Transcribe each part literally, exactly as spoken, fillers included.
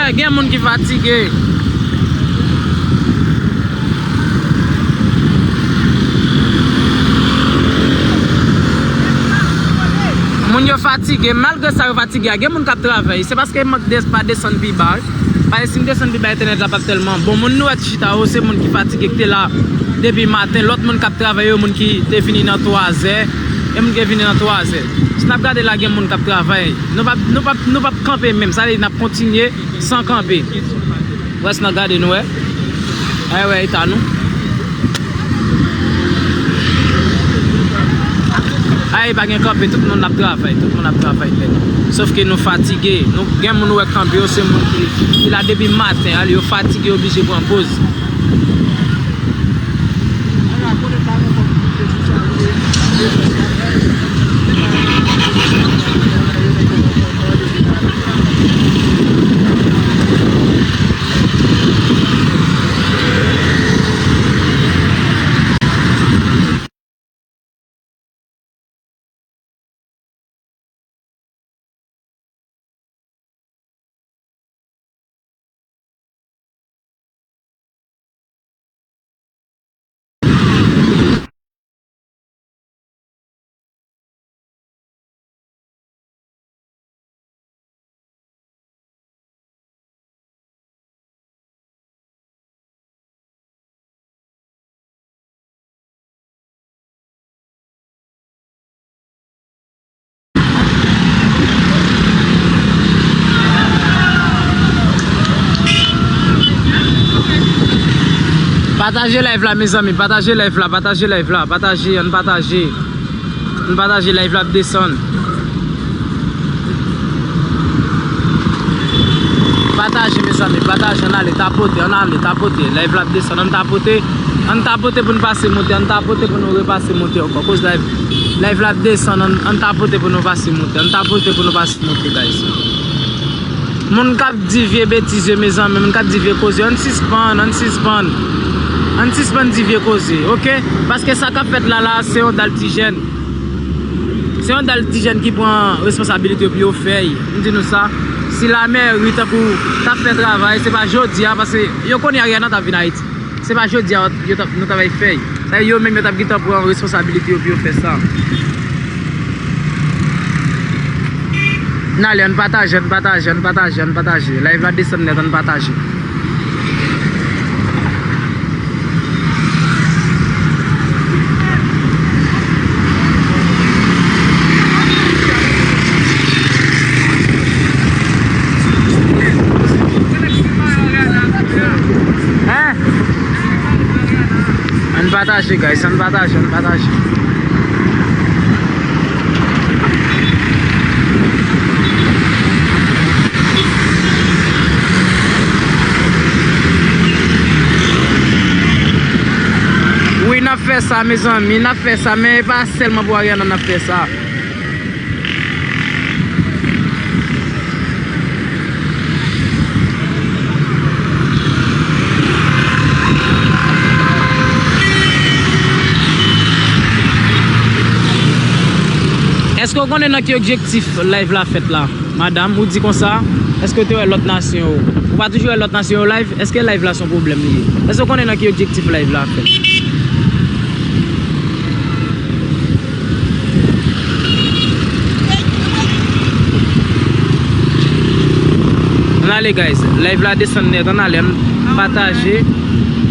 Gen moun ki fatige. Moun yo fatige, malgre sa yo fatige a, gen moun k ap travay. Se paske m de, pa desann pi ba, wi. Paske si m desann pi ba, entènèt la p ap tèlman bon. Moun nou wè ki chita yo, se moun ki fatige, ki te la depi maten. Lòt moun k ap travay yo, moun ki te vini nan twazè, e moun ki vini nan twazè. Si n ap gade la, gen moun k ap travay. Nou p ap, nou p ap, nou p ap kanpe menm. Sa vle di n ap kontinye san kanpe. Rès nan gade nou wè. Ay wè eta nou. Ay, pa gen kanpe, tout moun ap travay, tout moun ap travay nèt. Sof ke nou fatige. Nou gen moun wè kanpe yo, se moun ki, ki la depi maten, ale yo fatige, yo oblije pran poz. Pataje live la, mezanmi. Pataje live la, pataje live la, pataje, ann pataje. Ann pataje, live la ap desann. Pataje, mezanmi, pataje, ann ale, tapote, ann ale, tapote. Live la ap desann, ann tapote. Ann tapote pou n pase monte, ann tapote pou nou repase monte ankò. Koz live, live la ap desann, ann, ann tapote pou nou pase monte, ann tapote pou nou pase monte, guys. Moun k ap di vye betiz yo, mezanmi, moun k ap di vye koze, ann sispann, ann sispann. Ann sispann di vye koze, oke? Paske sa k ap fèt la, la, se yon dal ti jèn. Se yon dal ti jèn ki pran responsabilite yo pou yo fè y. M di nou sa, si lamèri tankou t ap fè travay, se pa jodi a, paske yo konnen Ariana t ap vin Ayiti. Se pa jodi a yo t ap, nou t ap fè y. Sa yo menm yo t ap gentan pran responsabilite yo pou yo fè sa. N ale, ann pataje, ann pataje, ann pataje, ann pataje. Live la desann nèt, ann pataje. Hein? Ann pataje, guys, ann pataje, ann pataje. Wi, n ap fè sa, mezanmi, n ap fè sa, men e pa sèlman pou Ariana n ap fè sa. Èske w konnen nan ki objektif live la fèt la? Madam, ou di konsa, èske w te wè lòt nasyon yo? Ou pa toujou wè lòt nasyon yo live? Èske live la se yon pwoblèm li ye? Èske w konnen nan ki objektif live la ap fèt? Ann ale, guys. Live la desann nèt. Ann ale, ann pataje.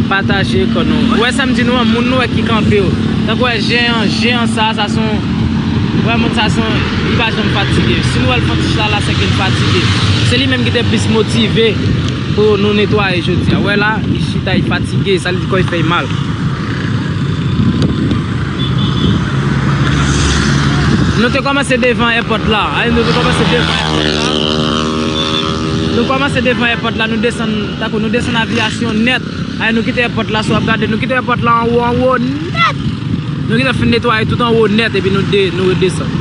Pataje kò nou. Ou wè sa m di nou an, moun nou wè ki kanpe yo. Tankou wè jeyan, jeyan sa, sa se yon, wè moun sa se yon, li pa janm fatige. Si nou wè l fè yon ti chita la, se ke l fatige. Se li menm ki te plis motive pou nou netwaye jodi a. Wè la, li chita, li fatige, sa li di kò l fè l mal. Nou te kòmanse devan èpòt la. Ay, nou te kòmanse devan èpòt la. Nou kòmanse devan èpòt la, nou desann, tankou nou desann aviyasyon nèt. Ay, nou kite èpòt la, si w ap gade, nou kite èpòt la anwo, anwo nèt. Nou gentan fin netwaye tout anwo nèt, epi nou de-, nou redesann.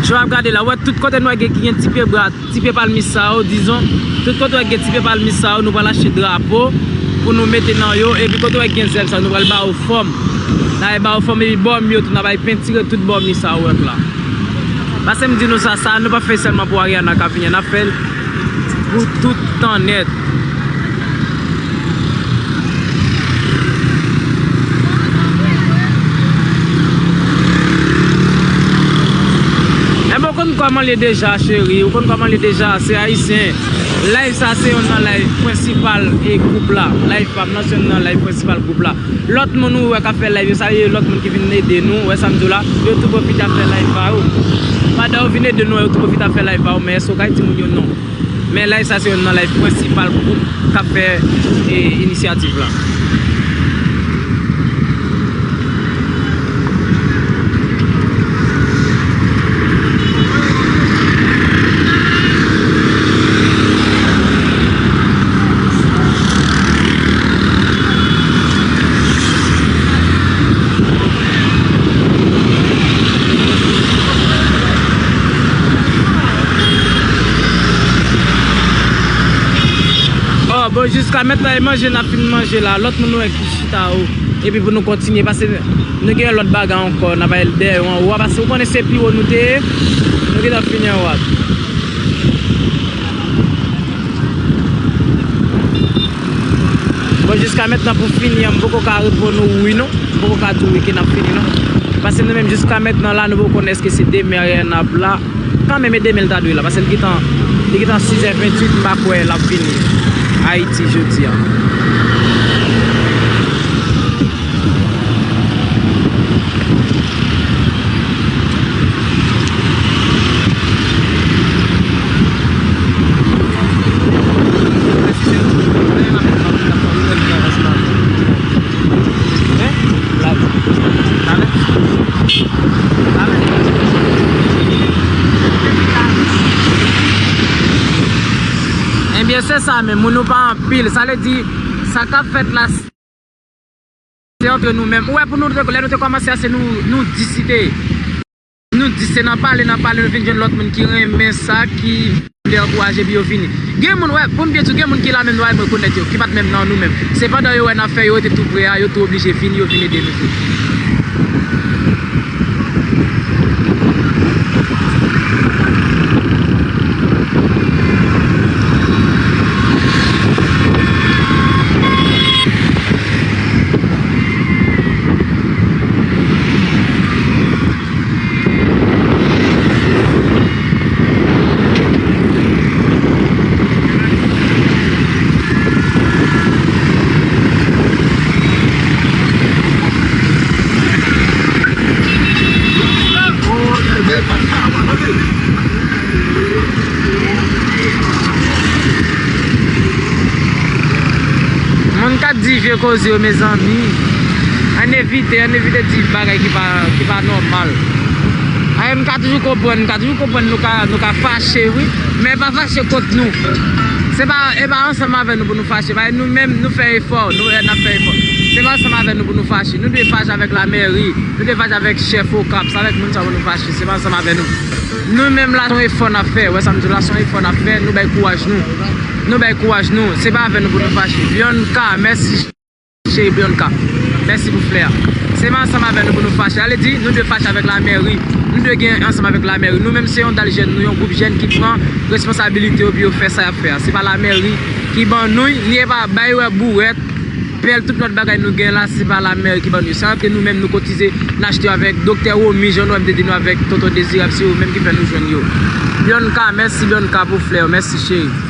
Si w ap gade la, w wè tout kote nou wè gen, ki gen ti pye bwa, ti pye palmis sa yo, dizon, tout kote w wè gen ti pye palmis sa yo, nou pral achte drapo pou nou mete nan yo, epi kote w wè gen zèb sa yo, nou pral ba yo fòm. N a ba yo fòm, epi bò mi yo tou, n a bay pentire tout bò mi sa yo w wè la. Pase m di nou sa, sa nou pa fè sèlman pou Ariana k ap vini, n ap fè l pou tout tan nèt. Enben, ou konn kòman l ye deja, cheri, ou konn kòman l ye deja, se ayisyen. Live sa se youn nan live prensipal e gwoup la. Live pa m nan se youn nan live prensipal gwoup la. Lòt moun ou wè k ap fè live yo, sa yo lòt moun ki vin ede nou, ou wè sa m di w la, yo tou pwofite ap fè live pa yo. Pandan yo vin ede nou, yo tou pwofite ap fè live pa yo, men èske w ka di moun yo non? Men live sa se youn nan live prensipal gwoup k ap fè, e, inisyativ la. Oh, bon, jiska mentnan, e manje n ap fin manje la. Lòt moun nou wè ki chita, o. Epi pou nou kontinye, pase nou gen lòt bagay ankò, n ap al dèyè yo anwo a, pase ou konnen se pi wo nou te ye, nou gentan fini anwo a. Bon, jiska mentnan pou fini an, m poko ka reponn ou wi non, m poko ka di w wi ke n ap fini non. Pase nou menm jiska mentnan la, nou poko konnen èske se demen Ariana ap la. Kanmenm, e demen l ta dwe la, pase l gentan, li gentan sizè ventuit, m pa kwè l ap vini Ayiti jodi a. Ebyen, se sa menm, moun nou pa anpil. Sa vle di, sa k ap fèt la, se antre nou menm. Ou wè, pou nou, lè nou te kòmanse a, se nou, nou dis li te ye. Nou dis, se nan pale, nan pale, nou vin jwenn lòt moun ki renmen sa, ki vle ankouraje, epi yo vini. Gen moun, wè, pou m byen di w, gen moun ki la menm, nou pa menm rekonèt yo, ki pa t menm nan nou menm. Se pandan yo wè n ap fè, yo rete tou pre a, yo tou oblije vini, yo vin ede nou tou. Moun k ap di vye koze yo, mezanmi, ann evite, ann evite di bagay ki pa, ki pa nòmal. Ay, m ka toujou konprann, m ka toujou konprann nou ka, nou ka fache, wi, men pa fache kont nou. Se pa, e pa ansanm avè nou pou nou fache, paske nou menm, nou fè efò, nou, n ap fè efò. Se pa ansanm avè nou pou nou fache. Nou dwe fache avèk lamèri, nou dwe fache avèk chèf Okap, se avèk moun sa pou nou fache, se pa ansanm avè nou. Nou menm la, se yon efò n ap fè. Wè sa m di w la, se yon efò n ap fè. Nou bay kouraj nou. Nou bay kouraj nou. Se pa avè nou pou nou fache. Bianca, mèsi, cheri Bianca. Mèsi pou flè a. Se pa ansanm avè nou pou nou fache. Sa vle di, nou dwe fache avèk lamèri. Nou dwe gen ansanm avèk lamèri. Nou menm, se yon dal jèn, nou yon gwoup jèn ki pran responsabilite yo pou yo fè sa y ap fè a. Se pa lamèri ki ban nou, ni e pa bay wè bourèt. Pèl, tout lòt bagay nou gen la, se pa lamèri ki ban nou yo. Se antre nou menm, nou kotize, n achte yo avèk Doktè Romy, Jean Noël te di nou, avèk Tonton Dezirab, se yo menm ki fè nou jwenn yo. Bianca, mèsi Bianca pou flè yo. Mèsi, cheri.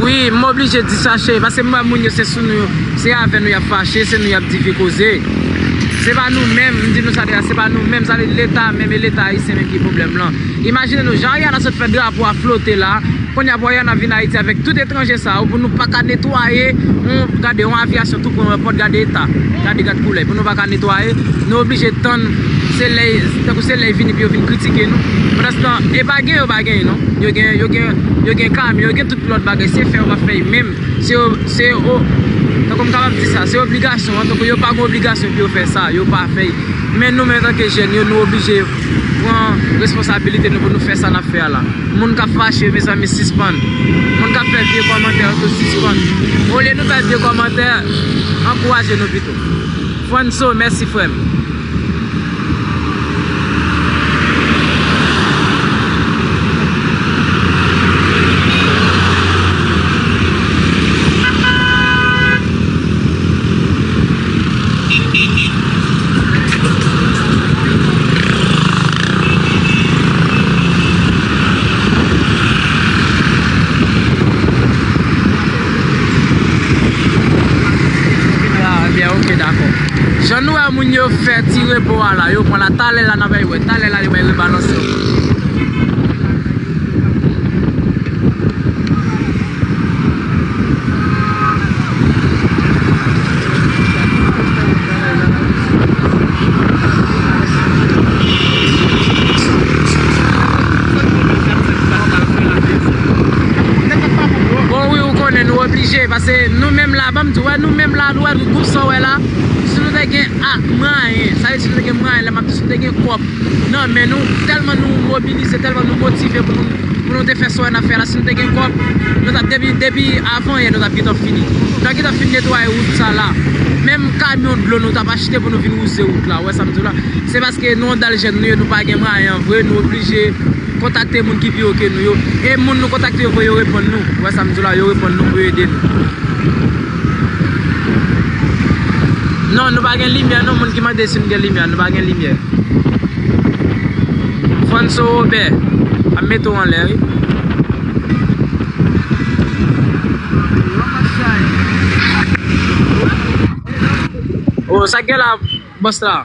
Wi, m oblije di sa, cheri, paske m wè moun yo, se sou nou yo, se avè nou y ap fache, se nou y ap di vye koze. Se pa nou menm, m di nou sa deja, se pa nou menm, sa vle di Leta menm, e Leta ayisyen menm ki pwoblèm lan. Imajine nou, jan Ariana sot fè drapo a flote la, kounye a pou Ariana vin Ayiti avèk tout etranje sa yo, pou nou pa ka netwaye, yon, gade, yon avyasyon tou pran pòt, gade eta, gade, gad koulè, pou nou pa ka netwaye, nou oblije tann, se lè, tankou se lè vini pou yo vin kritike nou. Pandanstan, e pa gen, yo pa gen, non. Yo gen, yo gen, yo gen kamyon, yo gen tout lòt bagay, se fè yo pa fè menm. Se yo, se yo, tankou m kapab di sa, se obligasyon an, tankou yo pa gen obligasyon pou yo fè sa, yo pa fè. Men nou menm antanke jèn yo, nou oblije pran responsabilite nou pou nou fè sa n ap fè a la. Moun k ap fache, mezanmi, sispann. Moun k ap fè vye kòmantè yo tou, sispann. Olye nou fè vye kòmantè, ankouraje nou pito. Franso, mèsi frè m. Ok, dakò. Jan nou wè moun yo fè ti repo a la, yo pran la, talè la n ap wè, talè la yo bay rebalanse yo. Bon, wi, ou konnen nou oblije, paske nou menm la, ban m di w, wè, nou menm la, nou wè, gwoup sa w wè la, si nou te gen a, mwayen, sa vle di si nou te gen mwayen, lè m ap di si nou te gen kòb nan men nou, tèlman nou mobilize, tèlman nou motive pou nou, pou nou te fè sa w wè n ap fè la, si nou te gen kòb, nou t ap, depi, depi avan yè, nou t ap gentan fini. Nou t ap gentan fin netwaye wout sa la. Menm kamyon dlo nou t ap achte pou nou vin wouze wout la, ou wè sa m di w la. Se paske nou yon dal jèn nou ye, nou pa gen mwayen an vre, nou oblije kontakte moun ki pi wo ke nou yo. E moun nou kontakte yo vre, yo reponn nou. Ou wè sa m di w la, yo reponn nou pou yo ede nou. Non, nou pa gen limyè, non, moun ki mande si nou gen limyè, nou pa gen limyè. Franso Robert, ap mete w anlè, wi. Oh, sa k gen la, bòs la?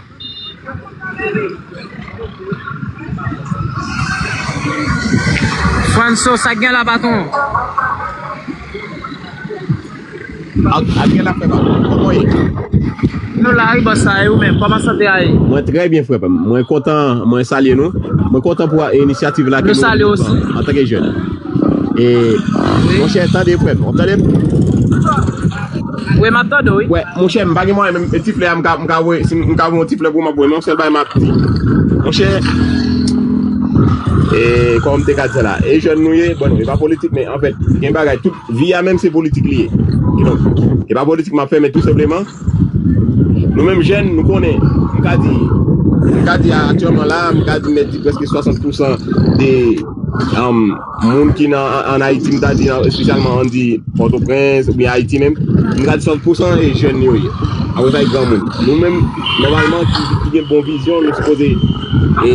Franso, sa k gen la, patwon? Ak, ak gen la, frè pa m. Kòman w ye? Nou la, wi, bòs la, e ou menm? Kòman sante a ye? Mwen trè byen, frè pa m. Mwen kontan, mwen salye nou. Mwen kontan pou inisyativ la ke nou pran antanke jèn. E, monchè, tande, frè m. W ap tande m? Wi, m ap tande w, wi. Wè, monchè, m pa gen mwayen menm, e ti flè a, m ka, m ka voye, si m ka voye yon ti flè pou w, m ap voye, men yon sèl bagay m ap di. Monchè, e, kòman m te ka di sa la? E jèn nou ye, bon, non, e pa politik, men anfèt, gen bagay, tout vi a menm se politik li ye. Kidonk, e pa politik m ap fè, men tou senpleman, nou menm jèn, nou konnen, m ka di, m ka di aktyèlman la, m ka di, m mèt di prèske swasant pousan de, um, moun ki nan, an, an Ayiti, m ta di, nan, espesyalman, ann di, Pòtoprens, oubyen Ayiti menm, m ka di swasant pousan e jèn yo ye. Apre sa, e granmoun. Nou menm, nòmalman, ki, ki gen bon vizyon, nou sipoze, e,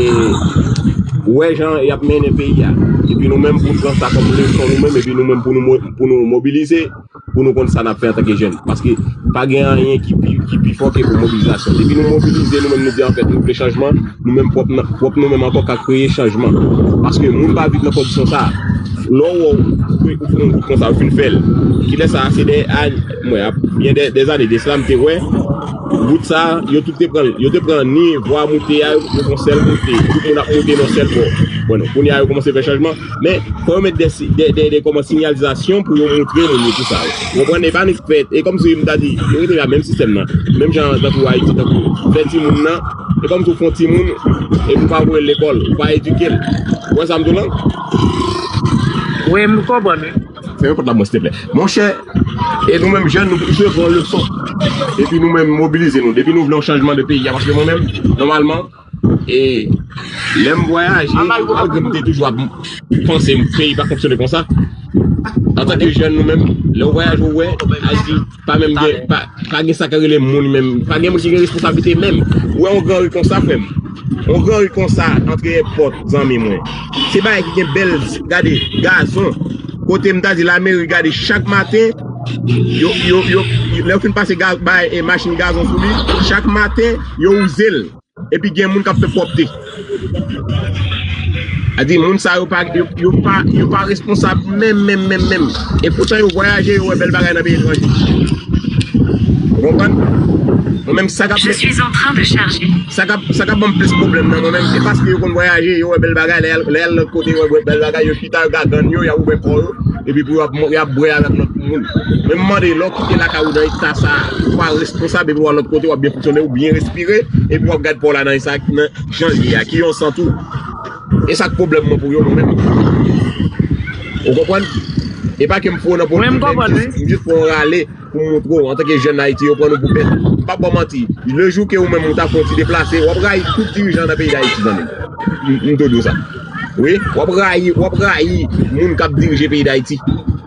wè jan y ap mennen peyi a. Epi nou menm, pou n pran sa kòm leson, nou menm, epi nou menm, pou nou mo-, pou nou mobilize, pou nou konn sa n ap fè antanke jèn. Paske pa gen anyen ki pi, ki pi fò ke pou mobilizasyon. Depi nou mobilize, nou menm nou di, anfèt, nou vle chanjman, nou menm pwòp nan, pwòp nou menm ankò ka kreye chanjman. Paske moun pa viv nan kondisyon sa. Lè w wè w, ou fè yon wout konsa, ou fin fè l. Kilè sa, se de, a, mwen, ap, gen de, de zane de sila, m te wè, wout sa, yo tout te pran, yo te pran ni vwa moute a, yo fè yon sèl moute. Tout moun ap moute nan sèl bò. Bon, non, kounye a, yo kòmanse fè chanjman. Men, fò yo met de, de, de, de kòman sinyalizasyon pou yo montre moun yo tout sa. Ou konprann? E pa nèk fè, e kòmsi m ta di, yo rete la menm sistèm nan. Menm jan tankou Ayiti, tankou fè timoun nan, e kòmsi w fè yon timoun, epi w pa voye l lekòl, ou pa edike l. Ou wè sa m di w lan? Wi, m konprann, wi. Fèmen pòt la mwen, silteplè. Monchè, e nou menm jèn, nou bezwen pran leson. Epi nou menm mobilize nou. Depi nou vle yon chanjman de peyi a, paske mwen menm, nòmalman, E lè m vwayaje, malgre m te toujou ap panse peyi pa fonksyone konsa, antanke jèn nou menm, lè w vwayaje, ou wè, Ayiti pa menm gen, pa, pa gen sa k rele moun menm, pa gen moun ki gen responsablite menm. Ou wè yon gran ri konsa, frè m, yon gran ri konsa, antre èpòt, zanmi mwen. Se bagay ki gen bèl, gade, gazon, kote m ta di lameri, gade, chak maten, yo, yo, yo, lè yo fin pase gaz, bay, e machin gazon sou li, chak maten, yo wouze l. Epi gen moun k ap fè pwòpte. A di moun sa yo pa, yo, yo pa, yo pa responsab menm, menm, menm, menm. E poutan yo vwayaje, yo wè bèl bagay nan peyi etranje. Ou konprann? Mwen menm sa k ap, sa k ap, sa k ap ban m plis pwoblèm nan mwen menm, se paske yo konn vwayaje, yo wè bèl bagay, lè y al, lè y al lòt kote, yo wè bèl bagay, yo chita, yo gagann yo, y ap ouvè kò yo. Epi pou y ap, y ap bwè avèk lòt moun. Men m mande, lè w kite lakay ou nan eta sa a, ou pa responsab, epi w al lòt kote, w ap byen fonksyone, ou byen respire, epi w ap gad pa w la nan sa, nan jan l ye a, ki yon san tou. E sa k pwoblèm mwen pou yo, mwen menm. Ou konprann? E pa ke m fè w nan pwoblèm, men m jis, m jis fè w rale pou m montre w, antanke jèn Ayiti, yo pran nou pou bèt. M p ap ba w manti, lejou ke ou menm ou ta fè yon ti deplase, w ap rayi tout dirijan nan peyi Dayiti, zanmi m. M, m tou di w sa. Wi, w ap rayi, w ap rayi moun k ap dirije peyi Dayiti.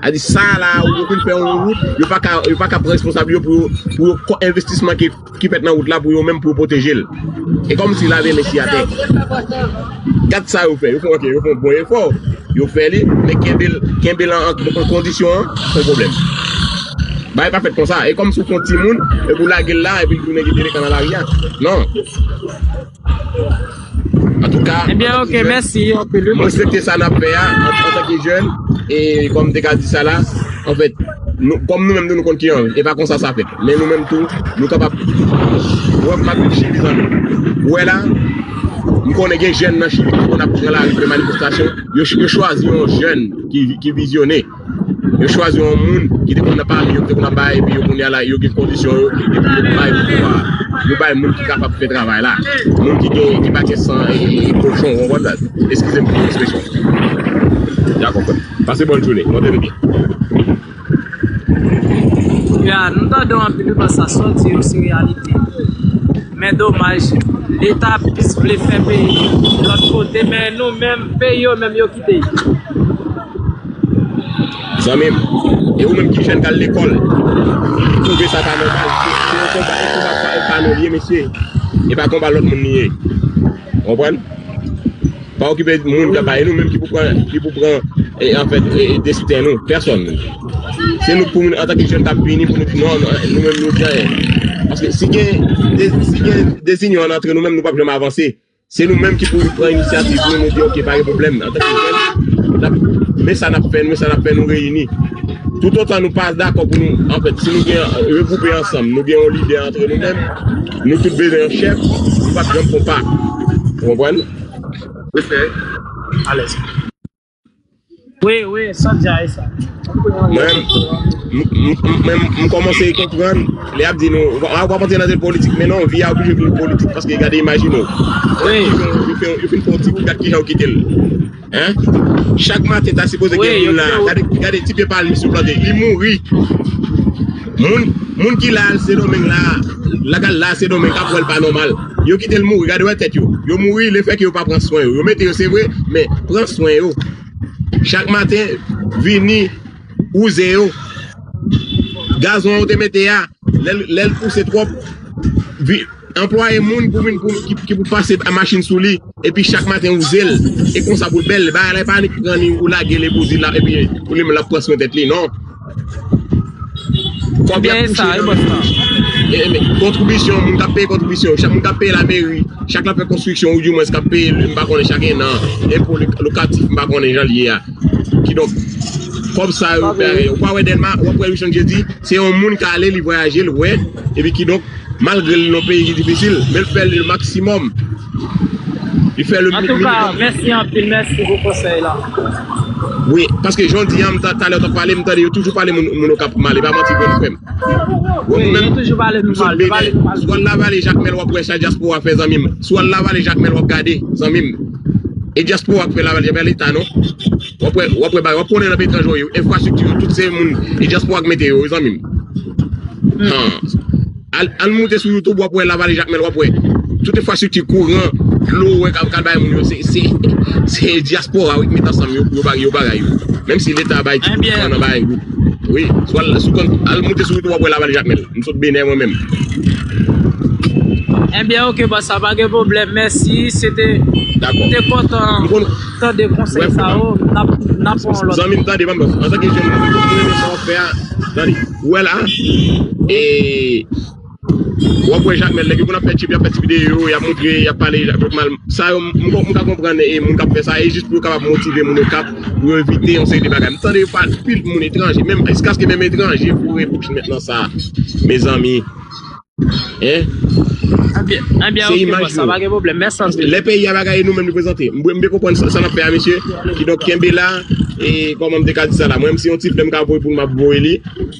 A di sa la, ou fin fè yon wout, yo pa ka, yo pa ka pran responsab yo pou yo, pou yo kò envestisman ki, ki fèt nan wout la pou yo menm pou yo pwoteje l. E kòmsi lave men si atè. Gad sa yo fè, yo fè, ok, yo fè yon bon efò, yo fè li, men kenbe l, kenbe l an, an, an kondisyon an, se yon pwoblèm. Bagay pa fèt konsa. E kòm si w pran timoun, epi w lage l la, epi l tounen gen delekan nan lari a. Non. Antouka, Ebyen, ok, mèsi anpil, wi. Mwen respekte sa n ap fè a, an, antanke jèn, e kòm m te ka di sa la, anfèt, nou, kòm nou menm tou, nou konn ki jan, e pa konsa sa fèt. Men nou menm tou, nou kapab, wè, m ap vin Chili, zanmi. Ou wè la, m konnen gen jèn nan Chili ki konn ap pran lari, fè manifestasyon. Yo, yo chwazi yon jèn ki, ki vizyone. Yo chwazi yon moun ki te konn nan pami yo, ki te konn ap bay, epi yo kounye a la, yo gen kondisyon yo, epi yo bay pouvwa. Yo bay moun ki kapab fè travay la. Moun ki gen, ki pa gen san e, e, e kochon, ou konprann sa? Eskize m pou ekspresyon. Ya konprann. Pase bòn jounen. Monte nou byen. Ya, nou tande w anpil, wi, paske sa sòti yo, se reyalite. Men domaj, Leta plis vle fè peyi lòt kote, men nou menm, peyi yo menm, yo kite. Zanmi m, e ou menm ki jèn k al lekòl, ou twouve sa pa nòmal. Se, se yon konba, yon konba pa, pa nou li ye, mesye. E pa konba lòt moun li ye. Konprann? Pa okipe moun k ap bay nou menm ki pou pran, ki pou pran, e, anfèt, e, e, desten nou. Pèsòn. Se nou pou moun, antanke jèn k ap vini, pou nou di non, non, nou menm nou di anyen. Paske si gen, de, si gen dezinyon antre nou menm, nou p ap janm avanse. Se nou menm ki pou pran inisyativ nou, nou di, "Ok, pa gen pwoblèm." Antanke jèn, n ap, men sa n ap fè, men sa n ap fè, nou reyini. Toutotan nou pa dakò pou nou, anfèt, si nou gen, regwoupe ansanm, nou gen yon lidè antre nou menm, nou tout bezwen yon chèf, nou p ap janm pran pa. Ou konprann? Respè. Alèz. Wi, wi, Sandja, e sa. Mwen, m, m, m, m, m kòmanse konprann, lè y ap di nou, w ap antre nan tèt politik, men non, vi a oblije vin politik, paske gade, imajine w. Wi. Yo fin, yo fin fè yon ti, gad kijan yo kite l. Hein? Chak maten, ta sipoze gen moun la. Gade, gade ti pye palmis yo plante. Li mouri. Moun, moun ki la al Sendomeng la, la k al la Sendomeng, k ap wè l pa nòmal. Yo kite l mouri, gade wè tèt yo. Yo mouri, lefètke yo pa pran swen yo. Yo mete yo, se vre, men pran swen yo. Chak maten, vini, wouze yo. Gazon an ou te mete a, lè l, lè l pouse twòp, vi, anplwaye moun pou vin, pou, ki, ki pou pase machin sou li, epi chak maten wouze l, e konsa pou l bèl. Bagay la, e pa annik pran li, ou lage l, epi w di l la, epi ou li menm l ap pran swen tèt li, non. Kòb y ap touche nan men. E, e, men, kontribisyon, moun k ap peye kontribisyon, chak moun k ap peye lameri, chak l ap fè konstriksyon, ou dimwens k ap peye, m pa konnen, chak enn an, enpo lokatif, m pa konnen jan l ye a. Kidonk, kòb sa yo, ou pa wè Dèlma, w ap wè Richard Jedi, se yon moun k ale, li vwayaje, l wè, epi kidonk, malgre l nan peyi ki difisil, men l fè le maksimòm. Li fè le minimòm. Antouka, mèsi anpil, mèsi pou konsèy la. Wi, paske jan w di an, m ta, talè w t ap pale, m tande yo toujou pale moun, moun Okap mal, e pa manti vre, frè m. Wi, yo toujou pale nou mal, yo pale nou mal. Si w al Lavale Jakmèl, w ap wè sa dyaspora fè, zanmi m. Si w al Lavale Jakmèl, w ap gade, zanmi m. E dyaspora k fè Lavale Jakmèl, pa Leta non. W ap wè, w ap wè bagay, w ap konnen nan peyi etranje w ye, enfrastrikti yo, tout se moun, e dyaspora k mete yo, wi, zanmi m. Al, al moute sou YouTube, w ap wè Lavale Jakmèl, w ap wè. Tout enfrastrikti, kouran, dlo, wè, k ap, k ap bay moun yo, se, se, se dyaspora, wi, k met ansanm yo, yo, yo bagay yo. Menm si Leta bay ti bout nan bagay yo. Wi, sou al, sou konn, al moute sou YouTube, w ap wè Lavale Jakmèl. M sot Benè mwen menm. Ebyen, ok, bòs, sa pa gen pwoblèm. Mèsi, se te, m te kontan tande konsèy sa yo. N ap, n ap pran yon lòt. Zanmi m, tande, ban m, antanke jèn, mwen renmen sa w ap fè a. Tande, ou wè la, e, w ap wè Jakmèl, nèg yo konn ap fè ti, y ap fè ti videyo, y ap montre, y ap pale Jakmèl mal. Sa yo, m, m, m ka konprann, e, moun k ap fè sa, e jis pou yo kapab motive moun Okap, pou yo evite yon seri de bagay. M tande yo pale anpil moun etranje, menm, jiskaske menm etranje foure bouch nèt nan sa, mezanmi. Hein? Ebyen, ebyen, ok, bòs, sa pa gen pwoblèm. Mèsi anpil. Lè peyi a bagay, nou menm nou prezante. M, m byen konprann sa, sa n ap fè a, mesye. Kidonk, kenbe la. E kòman m te ka di sa la? Mwen, si yon ti flè m ka voye pou l, m ap voye li.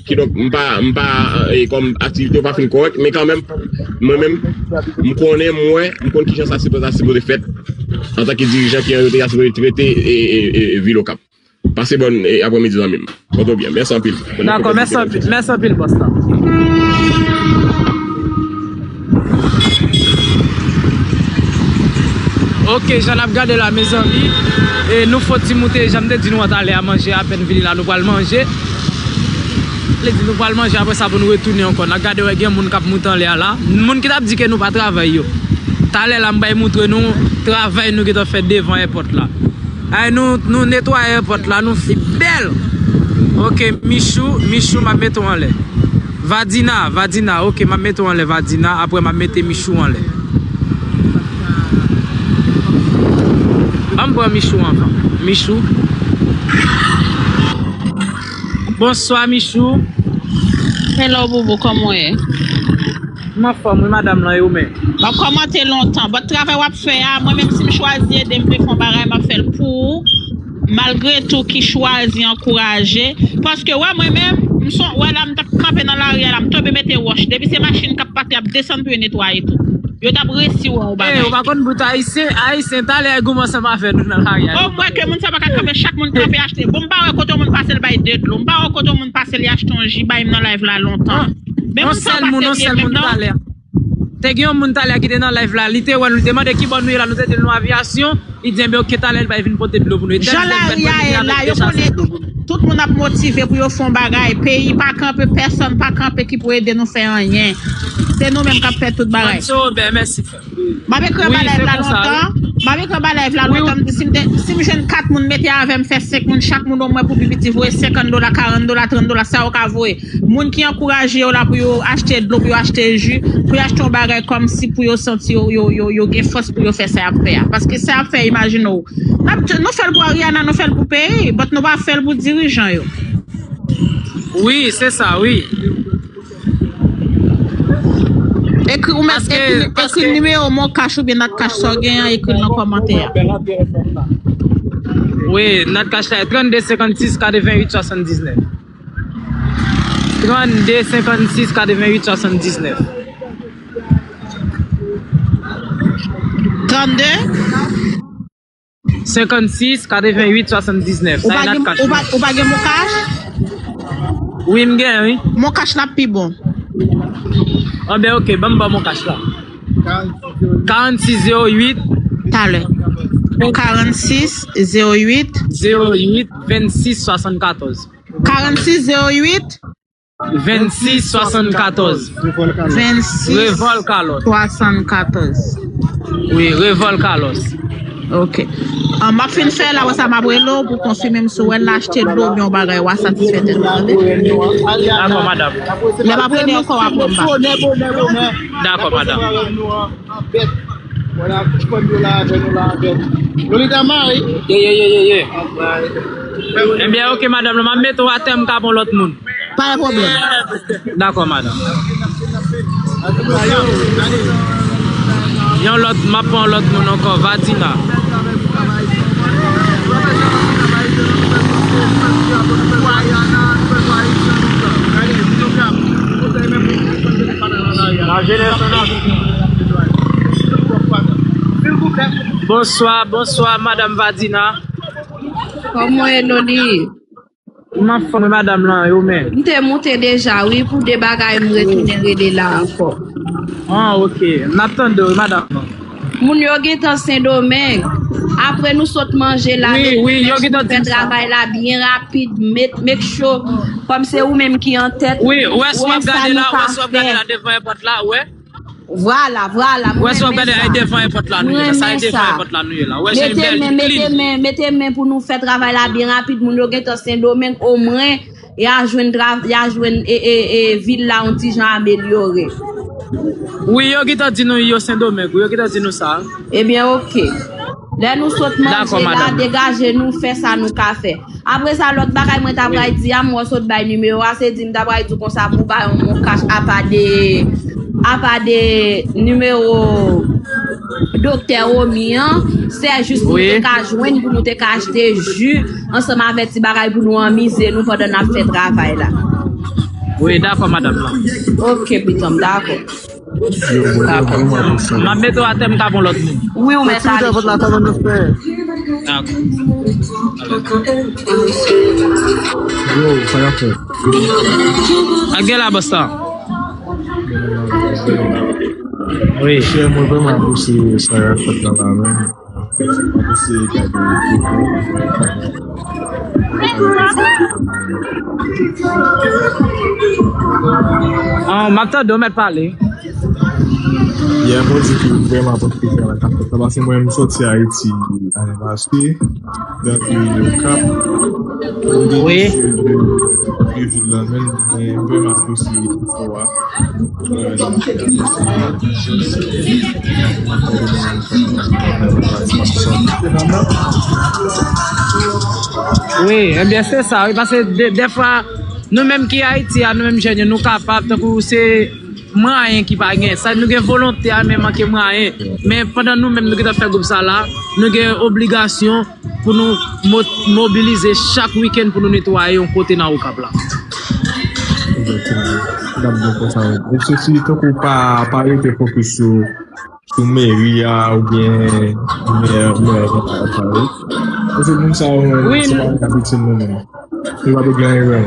Kidonk, m pa, m pa, e, kòm aktivite yo pa fin kòrèk, men kanmenm, mwen menm, m konnen, m wè, m konn kijan sa sipoze, sa sipoze fèt. Antanke dirijan ki an yo te ka sipoze trete, e, e, e, vil Okap. Pase bòn, e, aprèmidi, zanmi m. Pòte w byen. Mèsi anpil. Dakò, mèsi anpil, mèsi anpil, bòs la. Ok, jan n ap gade la, mezanmi, e nou fon ti moute, jan m te di nou an talè a, manje apèn vini la, nou pral manje. Vle di nou pral manje, apre sa pou nou retounen ankò. N ap gade wè gen moun k ap moute anlè a la. Moun ki t ap di ke nou pa travay yo. Talè la, m bay moutre nou travay nou gentan fè devan èpòt la. Ay, nou, nou netwaye èpòt la, nou fi bèl. Ok, Michou, Michou, m ap mete w anlè. Vadina, Vadina, ok, m ap mete w anlè, Vadina, apre m ap mete Michou anlè. Ban m pran Michou anvan. Michou. Bonswa, Michou. Hello, boubou, kòman w ye? M anfòm, wi, madanm lan, e ou menm? M ap kòmante lontan. But travay w ap fè a, mwen menm, si m chwazi ede, m vle fè yon bagay, m ap fè l pou ou. Malgre tou, ki chwazi ankouraje. Paske, wè, mwen menm, m son, wè, la, m t ap kanpe nan lari a, la, m tonbe mete wòch. Depi se machin k ap pase, y ap desann pou yo netwaye tou. Yo t ap resi wè yon bagay. Ou pa konn bout ayisyen, ayisyen talè a goumen ansanm avè nou nan lari a. O, m wè ke moun sa pa ka kanpe, chak moun kanpe achte. Bon, m pa wè kote yon moun pase l bay de dlo. M pa wè kote yon moun pase li achte yon ji bay m nan live la lontan. Men yon moun sa sèl moun, pase yon sèl byen moun menm non. Talè a. Te gen yon moun talè a ki te nan live la, li te wè nou, li te mande ki bò nou ye la, nou te di l nou avyasyon. Li di, enben, ok, talè l bay vin pote dlo pou nou. Jan lari a ye la, yo konnen tout moun ap motive pou yo fè yon bagay. Peyi pa kanpe, pèsòn pa kanpe ki pou ede nou fè anyen. Se nou menm k ap fè tout bagay. Anti Robè, mèsi frè. M ap ekri anba live la lontan. M ap ekri anba live la lontan. M di, si m te, si m jwenn kat moun mete avè m, fè senk moun, chak moun omwen pou pi piti voye senkant dola, karant dola, trant dola, sa yo ka voye. Moun ki ankouraje yo la pou yo achte dlo, pou yo achte ji, pou yo achte yon bagay kòmsi pou yo santi yo, yo, yo, yo gen fòs pou yo fè sa y ap fè a. Paske sa y ap fè, imajine w. N ap, nou fè l pou Ariana, nou fè l pou peyi, but nou pa fè l pou dirijan yo. Wi, se sa, wi. Ekri ou menm, paske, ekri, paske ekri nimewo Mon Cash oubyen Nat Cash sa w gen an, ekri l nan kòmantè a. Wi, Nat Cash la, trannde senkannsis katrevennuit swasanndiznèf. Trannde senkannsis katrevennuit swasanndiznèf. Trannde? Senkannsis katrevennuit swasanndiznèf. Ou pa gen, ou pa, ou pa gen Mon Cash? Wi, m gen, wi. Mon Cash la pi bon. Anben, ok, ban m ba w Mon Cash la. Karannsis zewo uit. Talè. Karannsis zewo uit. Zewo uit vennsis swasannkatòz. Karannsis zewo uit. Vennsis swasannkatòz. Vennsis. Revòl Carlos. Swasannkatòz. Wi, Revòl Carlos. Ok. Ah, m ap fin fè la, wè sa m ap rele w pou konfime m si w wè l achte dlo oubyen yon bagay, w a satisfè tèt ou, tande? Dakò, madanm. Lè m ap rele ankò, w ap wè m pa. Dakò, madanm. Anbèt. Vwala, ti fanm yo la avè nou la, anbèt. Lolita Marie. Ye, ye, ye, ye, ye. Ebyen, ok, madanm, m ap mete w atè, m ka pran lòt moun. Pa gen pwoblèm. Dakò, madanm. Yon lòt, m ap pran lòt moun ankò, Vadina. Bonswa, bonswa, madanm Vadina. Kòman w ye, Loli? M anfòm, wi, madanm lan, e ou menm? M te moute deja, wi, pou de bagay, m retounen rele la ankò. Ah, ok. N ap tande w, wi, madanm lan. Moun yo gentan Sendomeng. Apre nou sot manje la, wi, wi, yo gentan di m sa. Fè travay la byen rapid, make, make sure, kòm se ou menm ki an tèt, wi, ou wè sa nou ka fè. Ou wè si w ap gade la, ou wè si w ap gade la devan èpòt la, ou wè? Vwala, vwala, m renmen sa. Ou wè si w ap gade la, e devan èpòt la nou ye la. Sa e devan èpòt la nou ye la. Ou wè jan l bèl, li clean. Mete men, mete men, mete men pou nou fè travay la byen rapid. Moun yo gentan Sendomeng, omwen, y a jwenn tra-, y a jwenn, e, e, e, vil la yon ti jan amelyore. Wi, yo gentan di nou yo Sendomeng, wi, yo gentan di nou sa. Ebyen, ok. Lè nou sot manje la, degaje nou, fè sa nou ka fè. Apre sa, lòt bagay mwen ta pral di a, m wè w sot bay nimewo a, se di m ta pral di w konsa pou w bay yon Mon Cash apa de, apa de nimewo Doktè Romy an, se jis pou nou te ka jwenn, pou nou te ka achte ji ansanm avèk ti bagay pou nou anmize nou pandan n ap fè travay la. Wi, dakò, madanm lan. Ok, pitanm, dakò. Dakò. M ap mete w atè, m ka pran lòt moun. Wi, ou mèt ale. Dakò. Yo, sa y ap fèt? Ak gen la, bòs la. Wi. Chè, mwen vrèman apresye sa y ap fèt la, la, men. Ah, m ap tande w mèt pale. Yeah, mwen di ke vrèman pòt ki fè la kap fèt la, paske mwen menm m sòti Ayiti ane pase, donk yo kap. Mwen gen wi de vil la menm, men m vrèman apresye efò a. Wi, ebyen se sa, wi, paske de, dèfwa, nou menm ki Ayiti a, nou menm jèn yo, nou kapab, tankou se mwayen ki pa gen. Sa, nou gen volonte a, men manke mwayen. Men pandan nou menm, nou gentan fè gwoup sa la, nou gen obligasyon pou nou mo-, mobilize chak wikenn pou nou netwaye yon kote nan Okap la. Egzakteman. N ap bon konsa, wi. E se si tankou pa, pa rete fokis sou, sou meri a oubyen mè, mè, sa, wi. Paske moun sa yo, wi, se pa moun k ap itil nou menm. Li pa te gen erè.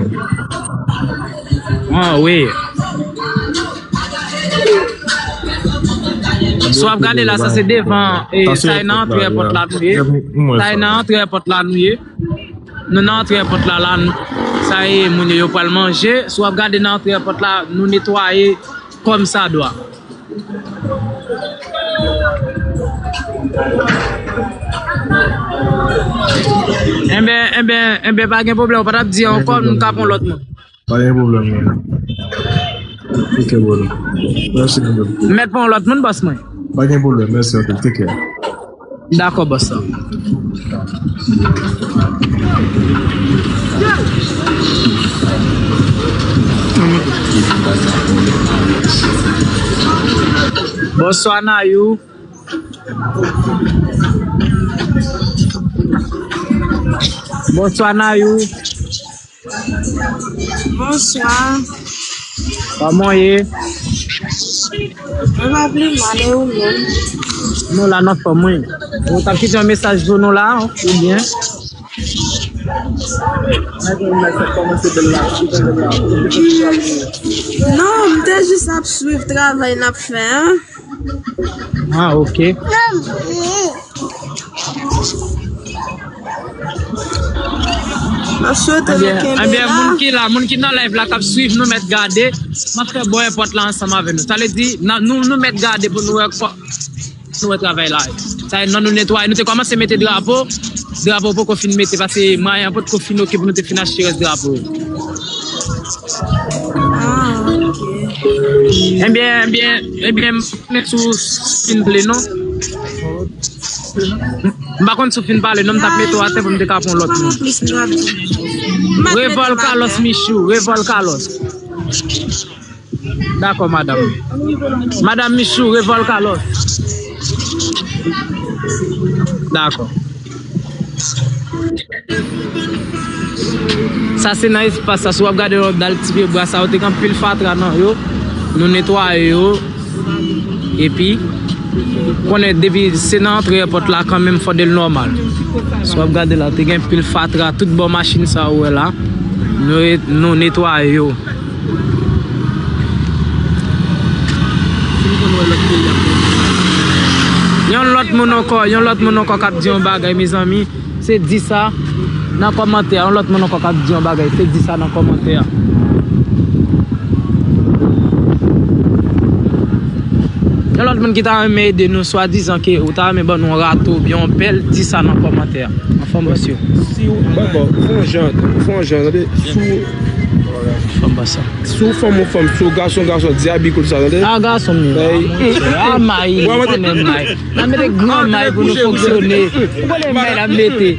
Ah, wi. Si w ap gade la, sa se devan, e, sa e nan antre èpòt la nou ye. Sa e nan antre èpòt la nou ye. Nou nan antre èpòt la, la, n-, sa e moun yo, yo pral manje. Si w ap gade nan antre èpòt la, nou netwaye kòmsadwa. Enben, enben, enben, pa gen pwoblèm, ou pa t ap di ankò, nou ka pran lòt moun. Pa gen pwoblèm, non. Ok, bro. Mèsi, bro. Mèt pran lòt moun, bòs mwen. Pa gen pwoblèm, mèsi anpil. Take care. Dakò, bòs la. Bonswa, Nayou. Bonswa, Nayou. Bonswa. Kòman w ye? Mwen pa pi mal, e ou menm? Nou la, n anfòm, wi. Ou t ap kite yon mesaj pou nou la, oubyen? Non, m te jis ap swiv travay n ap fè a. Ah, ok. M ap swete nou kenbe la. Ebyen, moun ki la, moun ki nan live la, k ap swiv nou, mèt gade. M ap fè bò èpòt la ansanm avè nou. Sa vle di, nan, nou, nou mèt gade pou nou wè kò-, nou wè travay la. Sa, nan nou netwaye, nou te kòmanse mete drapo. Drapo poko fin mete, paske mwayen an potko fin oke pou nou te fin achte rès drapo yo. Ah, ok. Ebyen, ebyen, ebyen, m pa konnen si w fin pale, non. M pa konn si w fin pale, non, m t ap mete w atè pou m te ka pran lòt moun. Revòl Carlos Michou, Revòl Carlos. Dakò, madanm. Madanm Michou, Revòl Carlos. Dakò. Sa se nan espas sa, si w ap gade lòt dal ti pye bwa sa yo, te gen anpil fatra nan yo. Nou netwaye yo. Epi, konnen depi se nan antre èpòt la kanmenm, fò de l nòmal. Si w ap gade la, te gen anpil fatra tout bò machin sa ou wè la. Nou, nou netwaye yo. Yon lòt moun ankò, yon lòt moun ankò k ap di yon bagay, mezanmi. Se di sa nan kòmantè a. Yon lòt moun ankò k ap di yon bagay. Se di sa nan kòmantè a. Yon lòt moun ki ta renmen ede nou, swadizan ke ou ta renmen ban nou yon rato oubyen yon pèl, di sa nan kòmantè a. Anfòm, mesye. Si w, bòbò, ou fè yon jan, ou fè yon jan, tande? Si w, anfòm, bòs la. Si w fanm, ou fanm, si w gason, gason, di Abi kout sa, tande? A, gason m ye. A, may, ou konnen may. N ap mete gran may pou nou fonksyone. Ou konnen may n ap mete.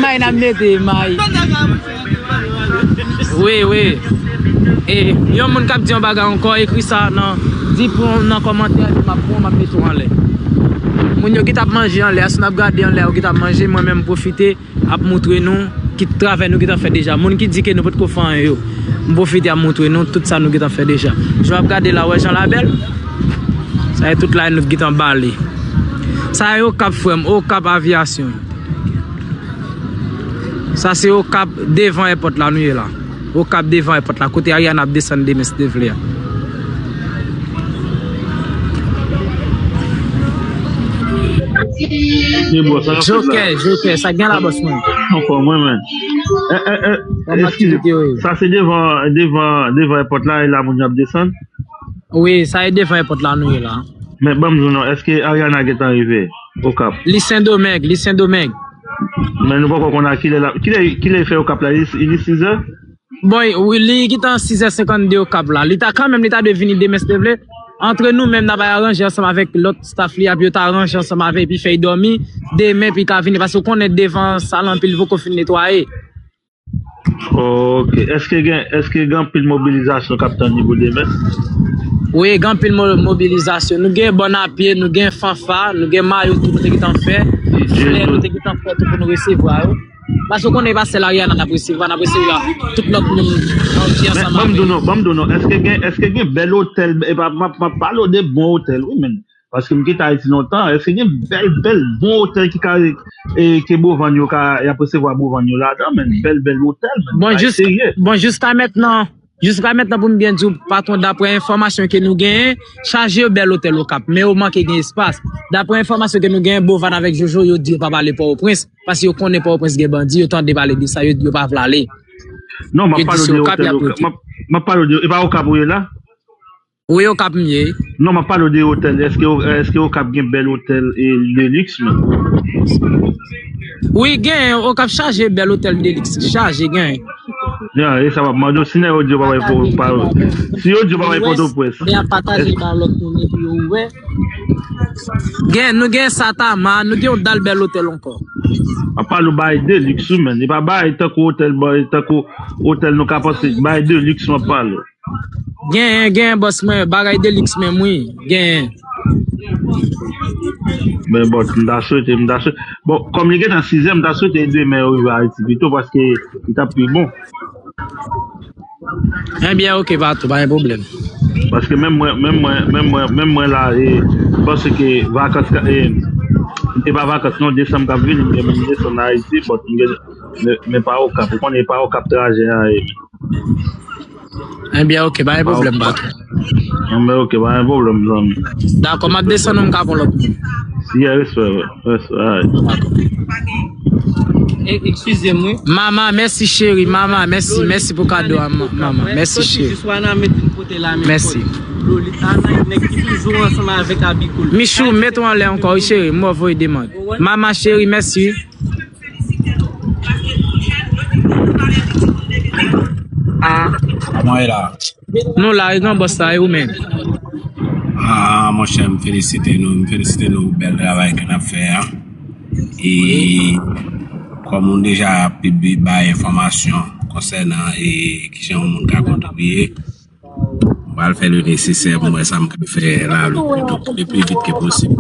May n ap mete, may. Wi, wi. E, yon moun k ap di yon bagay ankò, ekri sa nan, di pou, nan kòmantè, epi m ap pran, m ap mete w anlè. Moun yo ki t ap manje anlè a, si n ap gade anlè a, yo ki t ap manje, mwen menm m pwofite ap moutre nou ki travay nou gentan fè deja. Moun ki di ke nou potko fè anyen yo, m pwofite ap moutre nou tout sa nou gentan fè deja. Jan w ap gade la, w wè jan l a bèl? Sa e tout la nou gentan bale. Sa e Okap, frè m, Okap Avyasyon. Sa se Okap, devan èpòt la nou ye la. Okap, devan èpòt la, kote Ariana ap desann demen si Dye vle a. Jokè, jokè, sa gen la, bòs mwen? Anfòm, mwen menm. Eh, eh, eh, eskize, sa se devan, devan, devan èpòt la, e la moun yo ap desann? Wi, sa e devan èpòt la nou ye la. Men ban m di w non, èske Ariana gentan rive Okap? Li Sendomeng, li Sendomeng. Men nou poko konn a kilè la, kilè, kilè li fè Okap la, li, li sizè? Bon, wi, li gentan sizè senkannde Okap la. Li ta kanmenm, li ta dwe vini demen si Dye vle. Antre nou menm, n a bay aranje ansanm avèk lòt staff li a, pou yo ta aranje ansanm avè l, epi fè l dòmi demen, epi l ka vini, paske w konnen devan sal anpil poko fin netwaye. Ok. Èske gen, èske gen anpil mobilizasyon k ap tann li pou demen? Wi, gen anpil mo- mobilizasyon. Nou gen bòn a pye, nou gen fanfa, nou gen mayo tou nou te gentan fè. Flè nou te gentan fè tou pou nou resevwa yo. Paske w konnen e pa sèl Ariana n ap resevwa, n ap resevwa tout lòt moun ki ansanm avè nou. Ban m di w non, ban m di w non. Èske gen, èske gen bèl otèl, e pa, m ap, m ap pale w de bon otèl, wi, men. Paske m kite Ayiti lontan, èske gen bèl, bèl, bon otèl ki ka, e, ke Bovann yo ka, y ap resevwa Bovann yo ladan, men bèl, bèl otèl, men. Bon, jis, bon, jiska mentnan, jiska mentnan, pou m byen di w, patwon, daprè enfòmasyon ke nou genyen, chaje yo bèl otèl Okap, men yo manke gen espas. Daprè enfòmasyon ke nou genyen, Bovann avèk Jojo, yo di yo pa pale Pòtoprens, paske yo konnen Pòtoprens gen bandi, yo tande pale de sa, yo, yo pa vle ale. Non, m ap pale w de otèl Okap, m ap, m ap pale w de, e pa Okap ou ye la? Wi, Okap m ye. Non, m ap pale w de otèl. Èske, èske Okap gen bèl otèl e de liks menm? Wi, gen, Okap chaje bèl otèl de liks. Chaje, gen. Ya, e sa m ap mande w, si nèg yo di yo pa bay po-, pa, si yo di yo pa bay Pòtoprens. Lè y ap pataje ba lòt moun epi yo ouvè. Gen, nou gen Satama, nou gen yon dal bèl otèl ankò. M ap pale w bay de liks wi, men. E pa bay tankou otèl, bay tankou otèl nou ka panse, bay de liks m ap pale w. Genyen, genyen, bòs mwen, bagay de liks menm, wi. Genyen. Men bòs, m ta swete, m ta swete. Bon, kòm li gentan sizè, m ta swete demen yo rive Ayiti pito, paske li t ap pi bon. Ebyen, oke, pa tou, pa gen pwoblèm. Paske menm mwen, menm mwen, menm mwen, menm mwen la, e, m panse ke vakans, e, e pa vakans, non, desanm k ap vini, m gen pou m desann Ayiti, bòs, m gen, men, men pa Okap, ou konnen e pa Okap trajè a ye. Ebyen, oke, pa gen pwoblèm, patwon. Ebyen, oke, pa gen pwoblèm, zanmi. Dakò, m ap desann ou, m ka pran lòt moun. Yeah, respè, respè, alright. Dakò. E, eskize m, wi. Mama, mèsi, cheri, mama, mèsi, mèsi pou kado a, ma-, mama, mèsi, cheri. Mèsi. Michou, mete w anlè ankò, wi, cheri, m wè w voye demann. Mama, cheri, mèsi. Ah. Kòman w ye la? Nou la, e gran bòs la, e ou menm? Ah, monchè, m felisite nou, m felisite nou pou bèl travay ke n ap fè a. E kòm nou deja ap bay enfòmasyon konsènan e kijan yon moun ka kontribye, m pral fè le nesesè pou m wè sa m ka fè la le pli, le pli vit ke posib.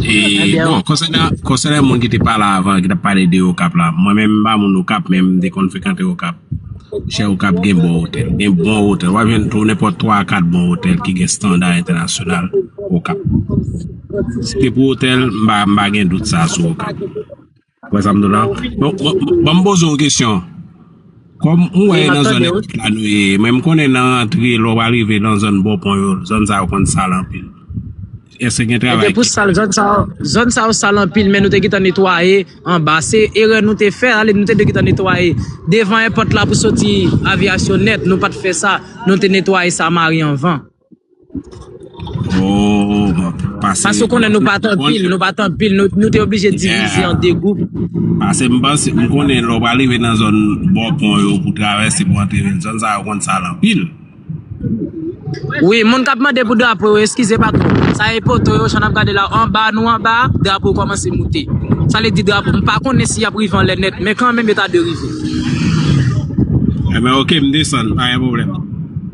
E, bon, konsènan, konsènan moun ki te pale avan, ki t ap pale de Okap la, mwen menm, m pa moun Okap, men m te konn frekante Okap. Chè, Okap gen bon otèl, gen bon otèl. W ap jwenn tou nenpòt twa, kat bon otèl ki gen estanda entènasyonal Okap. Si te pou otèl, m pa, m pa gen dout sa sou Okap. Wè sa m di w la? Bon, bon, bon, ban m poze w yon kesyon. Kòm ou wè nan zòn èpòt la nou ye, men m konnen nan rantre, lè w pral rive nan zòn Bòpon yo, zòn sa yo konn sal anpil. Èske gen travay ki pou sal, zòn sa yo, zòn sa yo sal anpil, men nou te gentan netwaye anba. Se erè nou te fè, ale nou te dwe gentan netwaye devan èpòt la pou soti avyasyon nèt, nou pa t fè sa, nou te netwaye Samari anvan. Oh, bon, pase. Paske w konnen nou pa t anpil, nou pa t anpil, nou, nou te oblije divize an de gwoup. Paske m panse, m konnen lè w pral rive nan zòn Bòpon yo pou travèse pou antre vil, zòn sa yo konn sal anpil. Wi, moun k ap mande pou drapo yo, eskize patwon. Sa e poto yo, jan n ap gade la, anba, nou anba, drapo yo kòmanse moute. Sa vle di drapo, m pa konnen si y ap rive anlè nèt, men kanmenm yo ta dwe rive. Ebyen, oke, m desann, pa gen pwoblèm.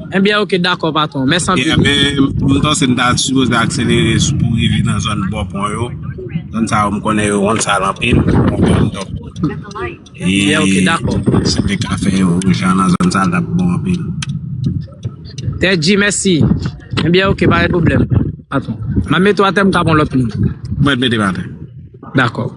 Ebyen, oke, dakò, patwon. Mèsi anpil. Ebyen, m panse n ta sipoze akselere sou pou rive nan zòn Bòpon yo. Zòn sa yo, m konnen yo konn sal anpil. Donk, ebyen, oke, dakò. Si n te ka fè yo jan nan zòn sa, l t ap bon anpil. Tèdji, mèsi. Ebyen, oke, pa gen pwoblèm. Patwon. M ap mete w atè, m ka pran lòt moun. Mwen mete m atè. Dakò.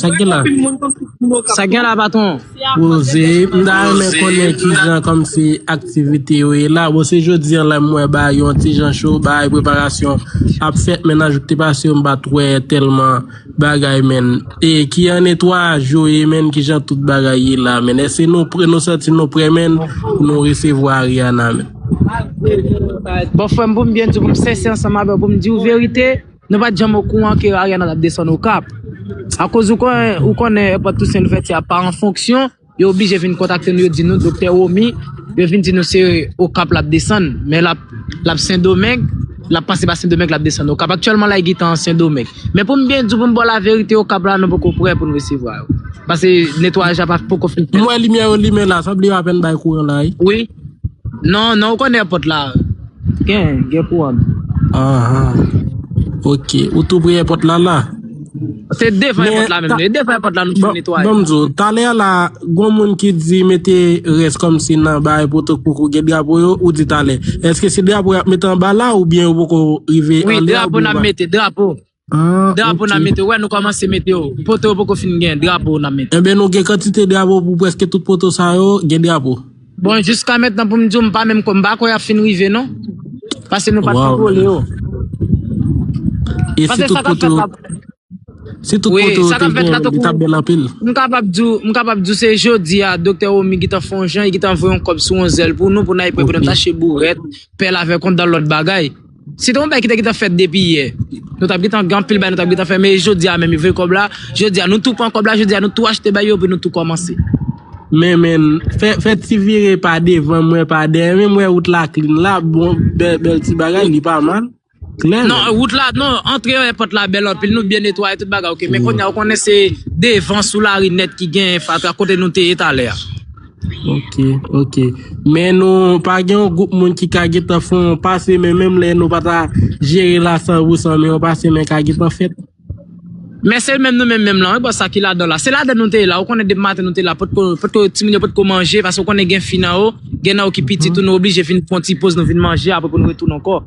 Sa k gen la? Sa k gen la, patwon? Poze, m ta renmen konnen kijan kòmsi aktivite yo ye la. Bon, se jodi a la m wè bagay yo yon ti jan cho, bagay preparasyon ap fèt, men nan jou k te pase yo, m pa t wè tèlman bagay, men. E ki jan netwayaj yo ye, men, kijan tout bagay ye la, men. Èske nou prè, nou santi nou prè, men, pou nou resevwa Ariana, men? Bon, frè m, pou m byen di w, pou m sensè ansanm avè w, pou m di w verite, nou pa t janm okouran ke Ariana t ap desann Okap. Akoz ou konnen, ou konnen èpòt Tousen Louvèti a pa an fonksyon, yo oblije vin kontakte nou, yo di nou, Doktè Romy, yo vin di nou se Okap l ap desann, men l ap, l ap Sendomeng, l ap pase pa Sendomeng, l ap desann Okap. Aktyèlman la, li gentan an Sendomeng. Men pou m byen di w, pou m ba w laverite, Okap la, nou poko prè pou n resevwa yo. Paske netwayaj la pa poko fin fèt. M wè limyè yo limen la, sanble yo apèn bay kouran la, wi. Wi. Non, non, ou konnen èpòt la. Gen, gen kouran. Ahan. Ok. Ou tou pre èpòt la, la? Se devan èpòt la menm. E devan èpòt la nou fin netwaye. Ban m di w, talè a la, gon moun ki di mete rès kòmsi nan bagay poto poko gen drapo yo, ou di talè. Èske se drapo y ap mete anba la, oubyen yo poko rive anlè a, oubyen yo pa? Wi, drapo n ap mete, drapo. Ah, ok. Drapo n ap mete, wè, nou kòmanse mete yo. Poto yo poko fin gen, drapo n ap mete. Enben, nou gen kantite drapo pou prèske tout poto sa yo, gen drapo. Bon, jiska mentnan, pou m di w, m pa menm, m pa kwè y ap fin rive, non. Paske nou pa t kontrole yo. E si tout poto, si tout poto yo te gen, li t ap bèl anpil. M kapab di w, m kapab di w se jodi a, Doktè Romy gentan fè yon jan, li gentan voye yon kòb sou yon zèl pou nou, pou n al pre, pou n al tache bourèt, pèl avèk yon dal lòt bagay. Se te yon bagay ki te gentan fèt depi yè. Nou t ap gentan gen anpil bagay, nou t ap gentan fè, men jodi a menm, yo voye kòb la. Jodi a, nou tou pran kòb la, jodi a, nou tou achte bagay yo, epi nou tou kòmanse. Men, men, fè, fè ti vire pa devan, mwen pa dèyè, men mwen wout la clean la, bon, bèl, bèl ti bagay, li pa mal. Klè, non, men. Wout la, non, antre èpòt la bèl anpil, nou byen netwaye tout bagay, ok. Men kounye a, ou konnen se devan sou lari nèt ki gen fatra kote nou te ye talè a. Ok, ok. Men nou pa gen yon gwoup moun ki ka gentan fè yon pase, men menm lè nou pa ta jere la san pou san, men yon pase men ka gentan fèt. Men se menm nou menm menm lan, wi, bòs sa ki ladan la. Se ladan nou te ye la, ou konnen depi maten nou te la, potko, potko timoun yo potko manje, paske ou konnen gen fi nan yo, gen nan yo ki pitit tou, nou oblije vin pran ti poz, nou vin manje, apre pou nou retounen ankò.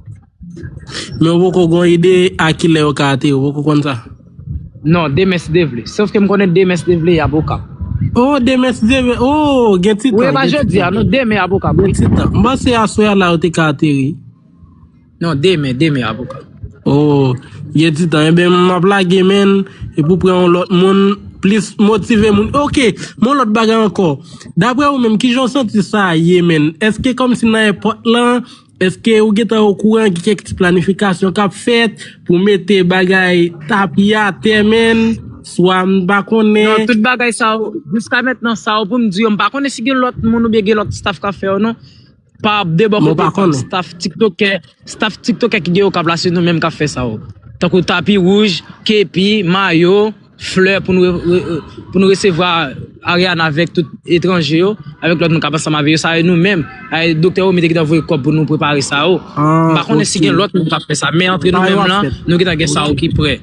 Men ou poko gon ide a kilè yo ka ateri, ou poko konn sa? Non, demen si Dye vle. Sof ke m konnen demen si Dye vle, y ap Okap. Oh, demen si Dye vle. Oh, gen ti tan. Wi, e pa jodi a, non, demen y ap Okap, wi. Gen ti tan. M panse aswè a la yo te ka ateri. Non, demen, demen y ap Okap. Oh, gen ti tan. Enben, m ap lage, men, e pou pran yon lòt moun, plis motive moun. Ok, men yon lòt bagay ankò. Daprè ou menm, kijan w santi sa ye, men? Èske kòmsi nan èpòt lan, èske ou gentan okouran gen kèk ti planifikasyon k ap fèt pou mete bagay tapi atè, men? Swa m pa konnen. Non, tout bagay sa yo, jiska mentnan sa yo, pou m di yo, m pa konnen si gen lòt moun oubyen gen lòt staff k ap fè yo, non. Pa de bò kote pa staff tiktokè, staff tiktokè ki gen yo k ap la, se nou menm k ap fè sa yo. Tankou tapi wouj, kepi, mayo, flè pou nou re-, re-, pou nou resevwa Ariana avèk tout etranje yo, avèk lòt moun k ap ansanm avè yo, sa yo nou menm. Ay, Doktè Romy te gentan voye kòb pou nou prepare sa yo. M pa konnen si gen lòt moun k ap fè sa, men antre nou menm lan, nou gentan gen sa yo ki prè.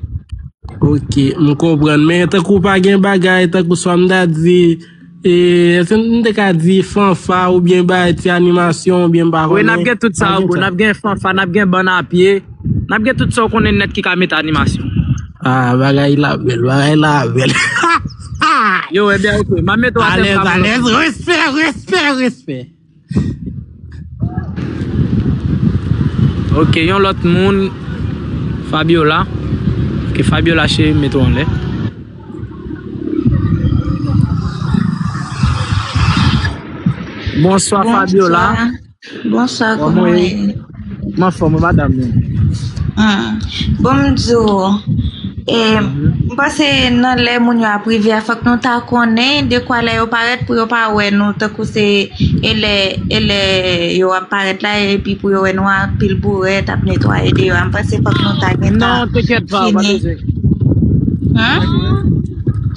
Ok, m konprann. Men tankou pa gen bagay, tankou swa m ta di, e, èske m te ka di fanfa oubyen bay ti animasyon oubyen m pa konnen. Wi, n ap gen tout sa yo, bro. N ap gen fanfa, n ap gen bann a pye, n ap gen tout sa w konnen nèt ki ka mete animasyon. Ah, bagay la bèl, bagay la bèl. Yo, ebyen, ok. M ap mete w atè. Alèz, alèz, respè, respè, respè. Ok, yon lòt moun, Fabiola. Ok, Fabiola, cheri, mete w anlè. Bonswa, Fabiola. Bonswa, kòman w ye? M anfòm, wi, madanm. Bon, m di w, e, m panse nan lè moun yo ap rive a, fòk nou ta konnen dekwa lè yo parèt pou yo pa wè nou, tankou se, e lè, e lè yo ap parèt la, epi pou yo wè nou anpil bourèt ap netwaye deyò a. M panse fòk nou ta gentan fini. Non, tenkèt pa, pa bezwen. Hein?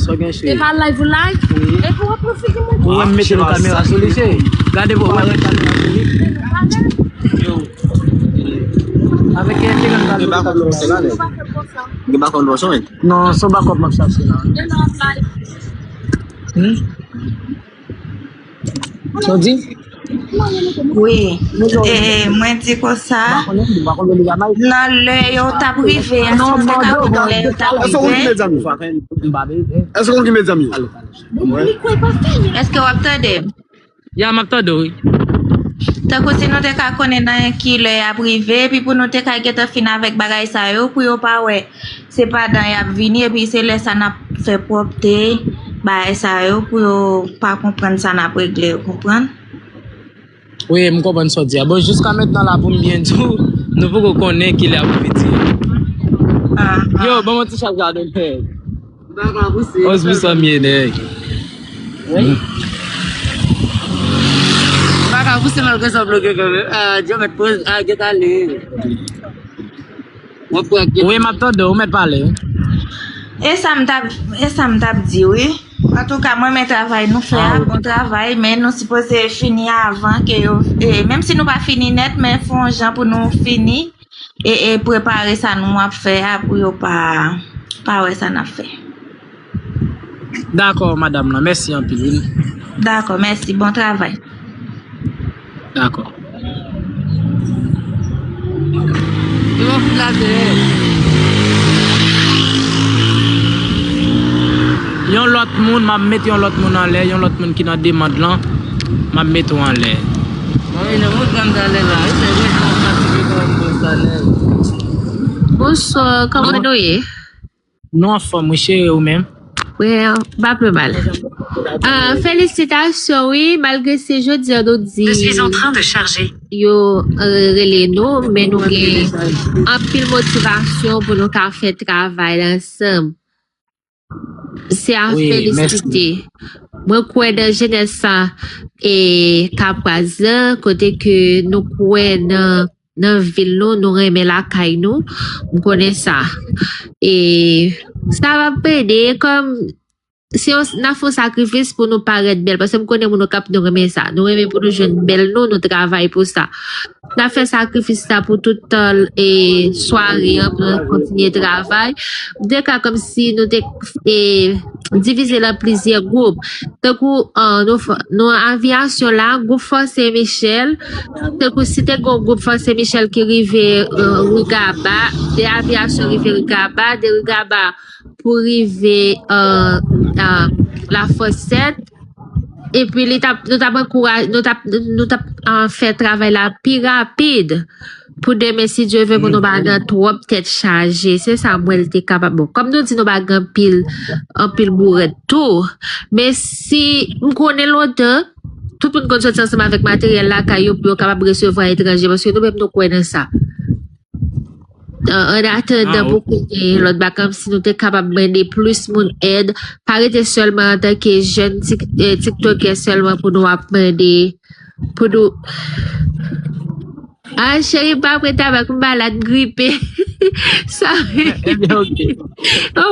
Sa w gen, cheri? E pa live ou live? Wi. Epi w ap pran figi moun. Ou wè m mete yon kamera sou li, cheri. Gade pou w wè m mete kamera sou li. Avèk ki, ki kamera sou li? Gen bakòp lòson, wi. Non, se yon bakòp m ap chache la. Hmm? Sa w di? Wi. E, mwen di konsa, nan lè yo t ap rive a, si nou te ka konn lè yo t ap rive. Èske w ap tande m? Ya, m ap tande w, wi. Tankou si nou te ka konnen nan ki lè y ap rive, epi pou nou te ka gentan fin avèk bagay sa yo, pou yo pa wè se pandan y ap vini, epi se lè sa n ap fè pwòpte, bagay sa yo, pou yo pa konprann sa n ap regle, yo konprann? Wi, m konprann sa w di a. Bon, jiska mentnan la, pou m byen di w, nou poko konnen ki lè y ap fini. Yo, ban m yon ti chaj gade m fè. Onz pou san m ye, nèg. Pa ka pouse malgre sa bloke kanmenm. Ah, Dyo mèt poz, ah, get ale. Mwen pran get. Wi, m ap tande w, ou mèt pale. E sa m t ap, e sa m t ap di, wi. Antouka, mwen renmen travay nou fè a, bon travay, men nou sipoze fini avan ke yo, e, menm si nou pa fini nèt, men fè yon jan pou nou fini. E, e prepare sa nou ap fè a pou yo pa, pa wè sa n ap fè. Dakò, madanm lan. Mèsi anpil, wi. Dakò, mèsi. Bon travay. Dakò. Yon lòt moun, m ap met yon lòt moun anlè, yon lòt moun ki nan demand lan, m ap met ou anlè. Mwen menm, mwen pran talè la, wi, se vre, mwen fatige kòm bon salè. Bonswa, kòman nou ye? Nou anfòm, wi, cheri, ou menm? Wi, m pa pi mal. Ah, felisitasyon, wi, malgre se jodi an nou di Je suis en train de charger. Yo, euh, rele nou, men nou gen anpil motivasyon pou nou ka fè travay la ansanm. Se a felisite. Mwen kwè nan jenès sa e Kapwaz lan, kote ke nou kwè nan, nan vil nou, nou renmen lakay nou. M konnen sa. E sa va ede kòm se yon, n a fè yon sakrifis pou nou parèt bèl, paske m konnen moun Okap nou renmen sa. Nou renmen pou nou jwenn bèl nou, nou travay pou sa. N a fè sakrifis sa pou tout tan e sware an, pou nou kontinye travay. M te ka kòmsi nou te e divize l an plizyè gwoup. Tankou, ah, nou, nou aviyasyon la, gwoup Fò Sen Michèl, tankou si te gen yon gwoup Fò Sen Michèl ki rive, eh, Rigaba, de aviyasyon rive Rigaba, de Rigaba pou rive, eh, eh, Lafòsèt. Epi li t ap, nou t ap ankouraj-, nou t ap, nou t ap, eh, fè travay la pi rapid. Pou demen, si Dye vle, pou nou pa nan twòp tèt chaje. Se sa m wè l te kapab. Bon, kòm nou di nou pa gen anpil, anpil bourèt tou. Men si m konnen lontan, tout moun konn soti ansanm avèk materyèl lakay yo pou yo kapab resevwa etranje, paske nou menm nou kwè nan sa. An, an atandan pou kounye lòt bagay, si nou te kapab mande plis moun èd, pa rete sèlman antanke jèn tik-, eh, tiktokè sèlman pou nou ap mande, pou nou Ah, cheri, pa pran tabak, m malad, m gripe. Sa. Yon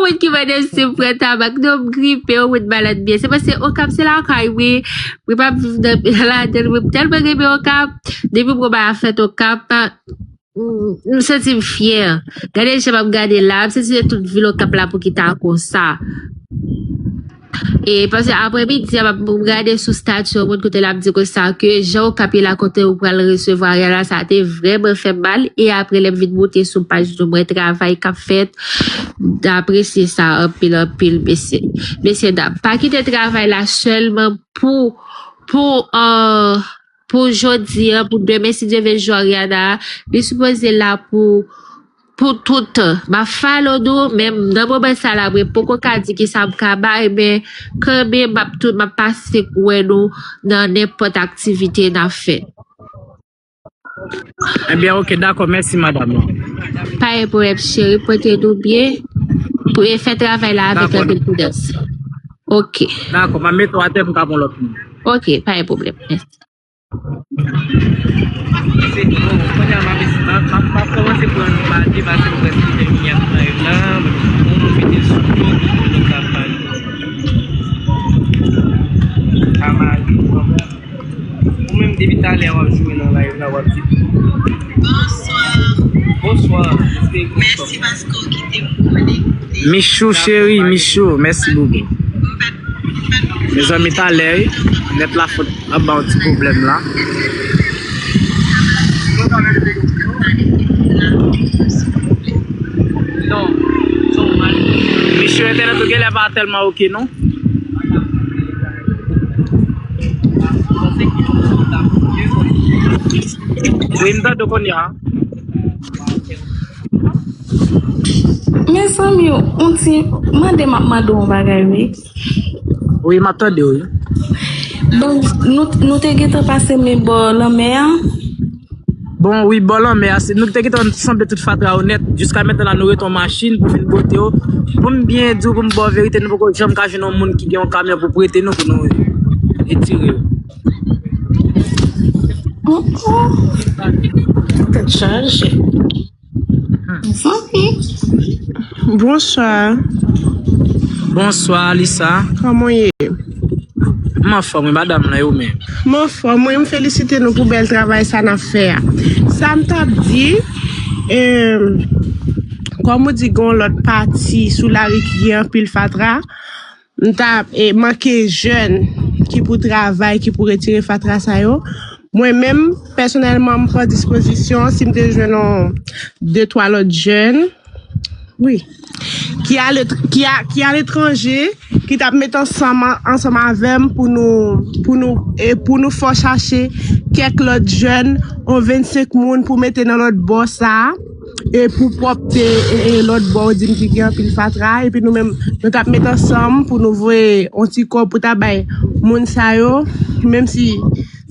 moun ki mande m si m pran tabak, non, m gripe, yon moun malad byen. Se paske Okap se lakay mwen, mwen pa viv nan ladan, mwen tèlman renmen Okap. Depi m wè bagay ap fèt Okap, m, m santi m fyè. Gade jan m ap gade la, m santi se tout vil Okap la pou ki ta konsa. E paske aprè midi a, m ap gade sou stati yon moun kote l ap di konsa ke jan Okap ye la kote ou pral resevwa Ariel la, sa te vrèman fè m mal. E aprè lè m vin moute sou paj nou, mwen travay k ap fèt, m apresye sa anpil, anpil, mesye, mesye dam. Pa kite travay la sèlman pou, pou, euh, pou jodi a, pou demen, si Dye vle, jou Ariana a, li sipoze la pou, pou tout tan. M ap follow nou, men nan moman sa la, mwen poko ka di kisa m ka bay, men kanmenm, m ap tou, m ap pase wè nou nan nenpòt aktivite n ap fè. Ebyen, oke, dakò, mèsi, madanm. Pa gen pwoblèm, cheri, pote nou byen, pou e fè travay la avèk anpil pridans. Oke. Dakò, m ap mete w atè pou m ka pran lòt moun. Oke, pa gen pwoblèm. Mèsi. Se bon, kounye a m ap, m ap, m ap, m ap kòmanse pran yon pati, paske m prèske fini ak live la. Bon, nou mete l sou do, pou nou ka pale. Ka mare, ou menm depi talè a w ap joure nan live la, w ap di. Bonswa. Bonswa. Mèsi paske w kite m konekte. Michou cheri, Michou, mèsi bokou. Mezanmi, talè, wi. Nèt la fòt ap ba yon ti pwoblèm la. Misye, entènèt ou genlè pa tèlman oke non. Wi, m tande w kounye a. Mezanmi, yon ti mande m ap mande w yon bagay, wi. Wi, m ap tande w, wi. Bon, nou, nou te gentan pase men bò lanmè a. Bon, wi, bò lanmè a, se, nou te gentan sanble tout fatra yo nèt. Jiska mentnan la, nou rete yon machin pou vin pote yo. Pou m byen di w, pou m ba w verite, nou poko janm ka jwenn yon moun ki gen yon kamyon pou prete nou, pou nou retire yo. Oh, oh. Tèt chaje. Mezanmi. Bonswa. Bonswa, Alisa. Kòman w ye? M anfòm, wi, madanm nan, e ou menm? M anfòm, wi, m felisite nou pou bèl travay sa n ap fè a. Sa m t ap di, eh, kòm ou di, gen yon lòt pati sou lari ki gen anpil fatra, m t ap, eh, manke jèn ki pou travay, ki pou retire fatra sa yo. Mwen menm, pèsonèlman, m pran dispozisyon, si m te jwenn yon de twa lòt jèn, wi, ki ale, ki a, ki aletranje, ki t ap met ansanm, ansanm avè m pou nou, pou nou, e pou nou fè chache kèk lòt jèn, yon vennsenk moun pou mete nan lòt bò sa a, e pou pwòpte, e, e lòt bò, ou di m ki gen anpil fatra, epi nou menm, nou t ap met ansanm pou nou voye yon ti kòb pou ta bay moun sa yo, menm si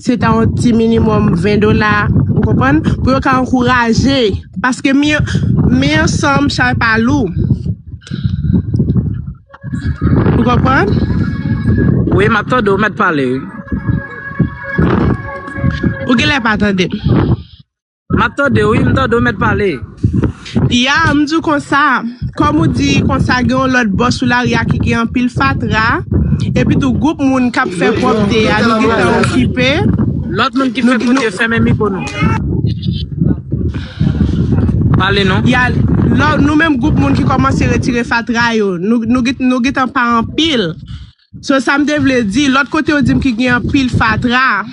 se ta yon ti minimòm ven dola, ou konprann, pou yo ka ankouraje. Paske men, men ansanm, chay pa lou. Ou konprann? Wi, m ap tande w, mèt pale, wi. Ou genlè pa tande m. M ap tande w, wi, m tande w, mèt pale. Ya, m di w konsa, kòm ou di konsa, gen yon lòt bò sou lari a ki gen anpil fatra, epi tou gwoup moun k ap fè pwòpte a, nou gentan okipe. Lòt moun ki fè pwòpte, fèmen mikwo nou. Pale non. Ya, lò, nou menm gwoup moun ki kòmanse retire fatra yo, nou, nou, gen- nou gentan pa anpil. So, sa m te vle di, lòt kote yo di m ki gen anpil fatra.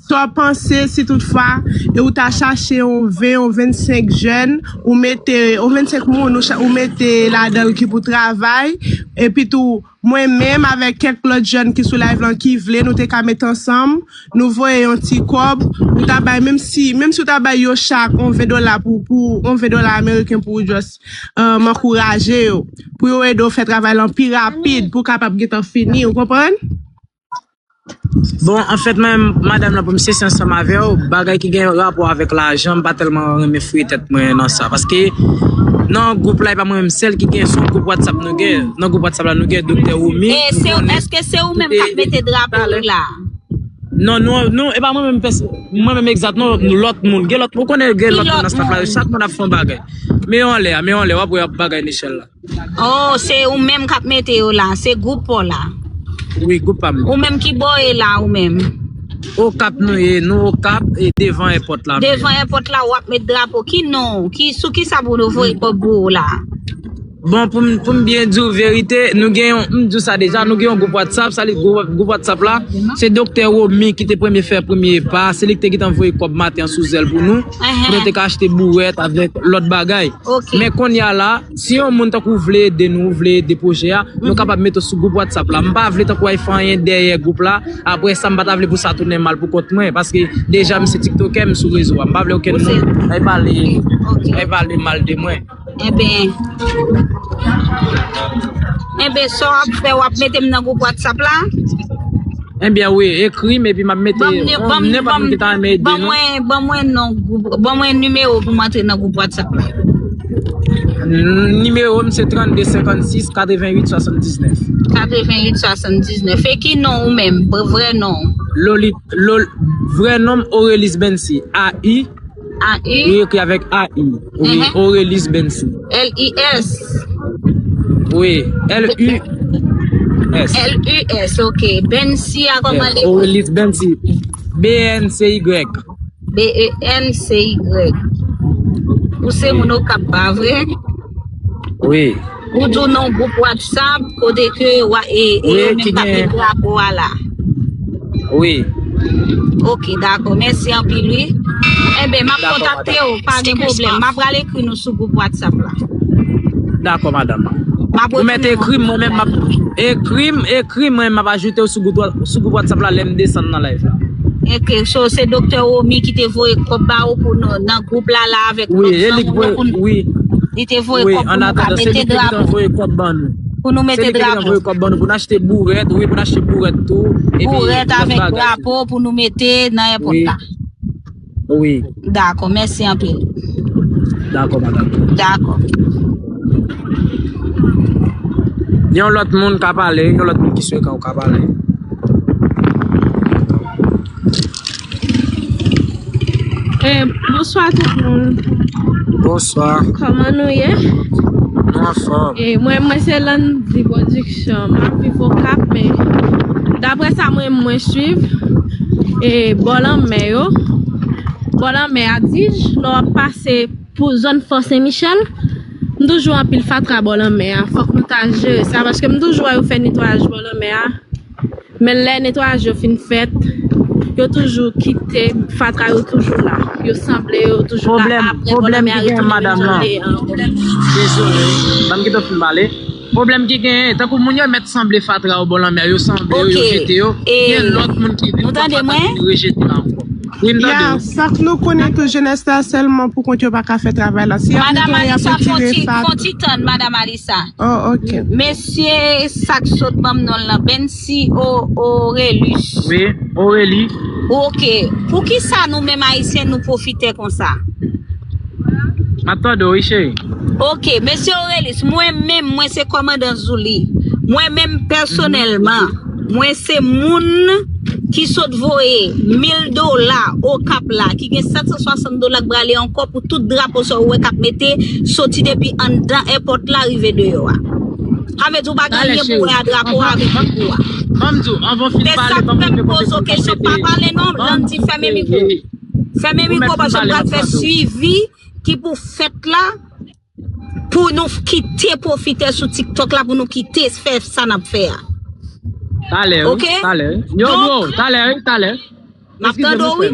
Sa w panse si toutfwa, e ou ta chache yon ven, yon vennsenk jèn, ou mete, yon vennsenk moun, ou, cha- ou mete ladan l ki pou travay, epi tou, mwen menm avèk kèk lòt jèn ki sou live lan ki vle, nou te ka met ansanm, nou voye yon ti kòb, nou ta bay, menm si, menm si w ta bay yo chak yon ven dola pou, pou, yon ven dola ameriken pou just, um, ankouraje yo, pou yo ede w fè travay lan pi rapid, pou w kapab gentan fini, ou konprann? Bon, anfèt, mwen, madanm nan, pou m sesi ansanm avè w, bagay ki gen rapò avèk lajan, m pa tèlman renmen fouye tèt mwen nan sa. Paske nan gwoup la, e pa mwen menm sèl ki gen, se yon gwoup WhatsApp nou gen. Nan gwoup WhatsApp la, nou gen Doktè Romy. E se, èske se ou menm k ap mete drapo yo la? Non, non, non, e pa mwen menm pès- mwen menm egzat, non, lòt moun. Gen lòt, ou konnen gen lòt moun nan staff la, chak moun ap fè yon bagay. Men yo anlè a, men yo anlè, w ap wè y ap bagay Nichèl la. Oh, se ou menm k ap mete yo la, se gwoup pa w la. Wi, gwoup pa m. Ou menm ki bò e la, ou menm. Okap nou ye, nou Okap e devan èpòt la. Devan èpòt la, w ap met drapo. Ki non? Ki, sou ki sa pou nou voye kòb pou ou la? Bon, pou m, pou m byen di w verite, nou gen yon, m di w sa deja, nou gen yon gwoup WhatsApp, sa li gwoup, gwoup WhatsApp la, se Doktè Romy ki te premye fè premye pa, se li ki te gentan voye kòb maten an sou zèl pou nou, pou nou te ka achte bouwèt avèk lòt bagay. Ok. Men kounye a la, si yon moun tankou w vle ede nou, w vle ede pwojè a, nou kapab mete w sou gwoup WhatsApp la. M pa vle tankou w al fè anyen dèyè gwoup la, apre sa m pa ta vle pou sa tounen mal pou kont mwen, paske deja m se tiktokè, m sou rezo a, m pa vle okenn moun al pale, al pale mal de mwen. Enben, enben, sa w ap fè, w ap mete m nan gwoup WhatsApp la? Enben, wi, ekri m epi m ap mete nenpòt moun ki ta renmen ede nou. Ban mwen, ban mwen non gwoup, ban mwen nimewo pou m antre nan gwoup WhatsApp la. Nimewo m se trannde senkannsis katrevennuit swasanndiznèf. Katrevennuit swasanndiznèf. E ki non ou menm? Vrè non? Lolit, Lol, vrè non m Aurelis Bency. A I. A I. Li ekri avèk A I. Wi, Aurelis Bency. L I S. Wi, L U S. L U S, ok. Bency a kòman li? Aurelis Bency. B E N C Y. B E N C Y. Ou se moun Okap, pa vre? Wi. Ou di w nan gwoup WhatsApp, kote ke wa, e, e yo menm k ap met drapo a la. Wi. Ok, dakò. Mèsi anpil, wi. Enben, m ap kontakte w, pa gen pwoblèm. M ap pral ekri nou sou gwoup WhatsApp la. Dakò, madanm. M ap... Ou mèt ekri m, mwen menm m ap ekri m, ekri mwen, m ap ajoute w sou gwoup, sou gwoup WhatsApp la lè m desann nan live la. Ok, so se Doktè Romy ki te voye kòb ba ou pou nou nan gwoup la, la avèk lòt zanmi nou pou... Wi, e li ki voye, wi. Li te voye kòb pou nou ka mete drapo. Voye kòb ban nou. Pou nou mete drapo. Se li ki te voye kòb ban nou pou n achte bourèt, wi, pou n achte bourèt tou. Bourèt avèk drapo pou nou mete nan èpòt la. Wi. Dakò, mèsi anpil. Dakò, madanm. Dakò. Yon lòt moun ka pale, yon lòt moun ki sou ekran ou ka pale. Eh, bonswa tout moun. Bonswa. Kòman nou ye? Nou anfòm. Eh, mwen, mwen se Landy Production. M ap viv Okap, men daprè sa mwen, mwen swiv, eh, bò lanmè yo, bò lanmè a, dij, lè w ap pase pou zòn Fò Sen Michèl, m toujou anpil fatra bò lanmè a. Fòk nou ta jere sa, paske m toujou wè yo fè netwayaj bò lanmè a. Men lè netwayaj yo fin fèt, yo toujou kite fatra yo toujou la. Yo sanble yo toujou la apre bò lanmè a retounen. Pwoblèm ki gen, madanm lan. Dezole, ban m kite w fin pale. Pwoblèm ki genyen, tankou moun yo mèt sanble fatra yo bò lanmè, yo sanble yo, yo jete yo. Gen lòt moun ki vin pran fatra, ki vin rejete la ankò. Wi, m tande w. Ya, sa k nou konnen tou, jenès la sèlman pou kont yo pa ka fè travay la. Si y ap netwaye, y ap retire fatra. Madanm Alisa, fon ti, fon ti tann, Madanm Alisa. Oh, ok. Mesye sa k sot ban m non l lan, Bency O-, Orelus. Wi, Oreli. Ok. Poukisa nou menm Ayisyen nou pwofitè konsa? M ap tande w, wi, cheri. Ok, mesye Orelus, mwen menm, mwen se kòmandan Zouly. Mwen menm pèsonèlman, mwen se moun ki sot voye mil dola Okap la, ki gen sèt san swasant dola k prale ankò pou tout drapo sa ou wè k ap mete, soti depi anndan èpòt la rive deyò a. Sa vle di ou pa gen anyen pou wè a drapo a avèk kou a. Ban m di w, anvan w fin pale, ban m fin poze w kesyon, pa pale non, Landy, fèmen mikwo. Fèmen mikwo, paske m pral fè swivi ki pou fèt la, pou nou kite pwofitè sou TikTok la, pou nou kite fè sa n ap fè a. Talè, wi, talè. Yo, bro, talè, wi, talè. M ap tande w, wi.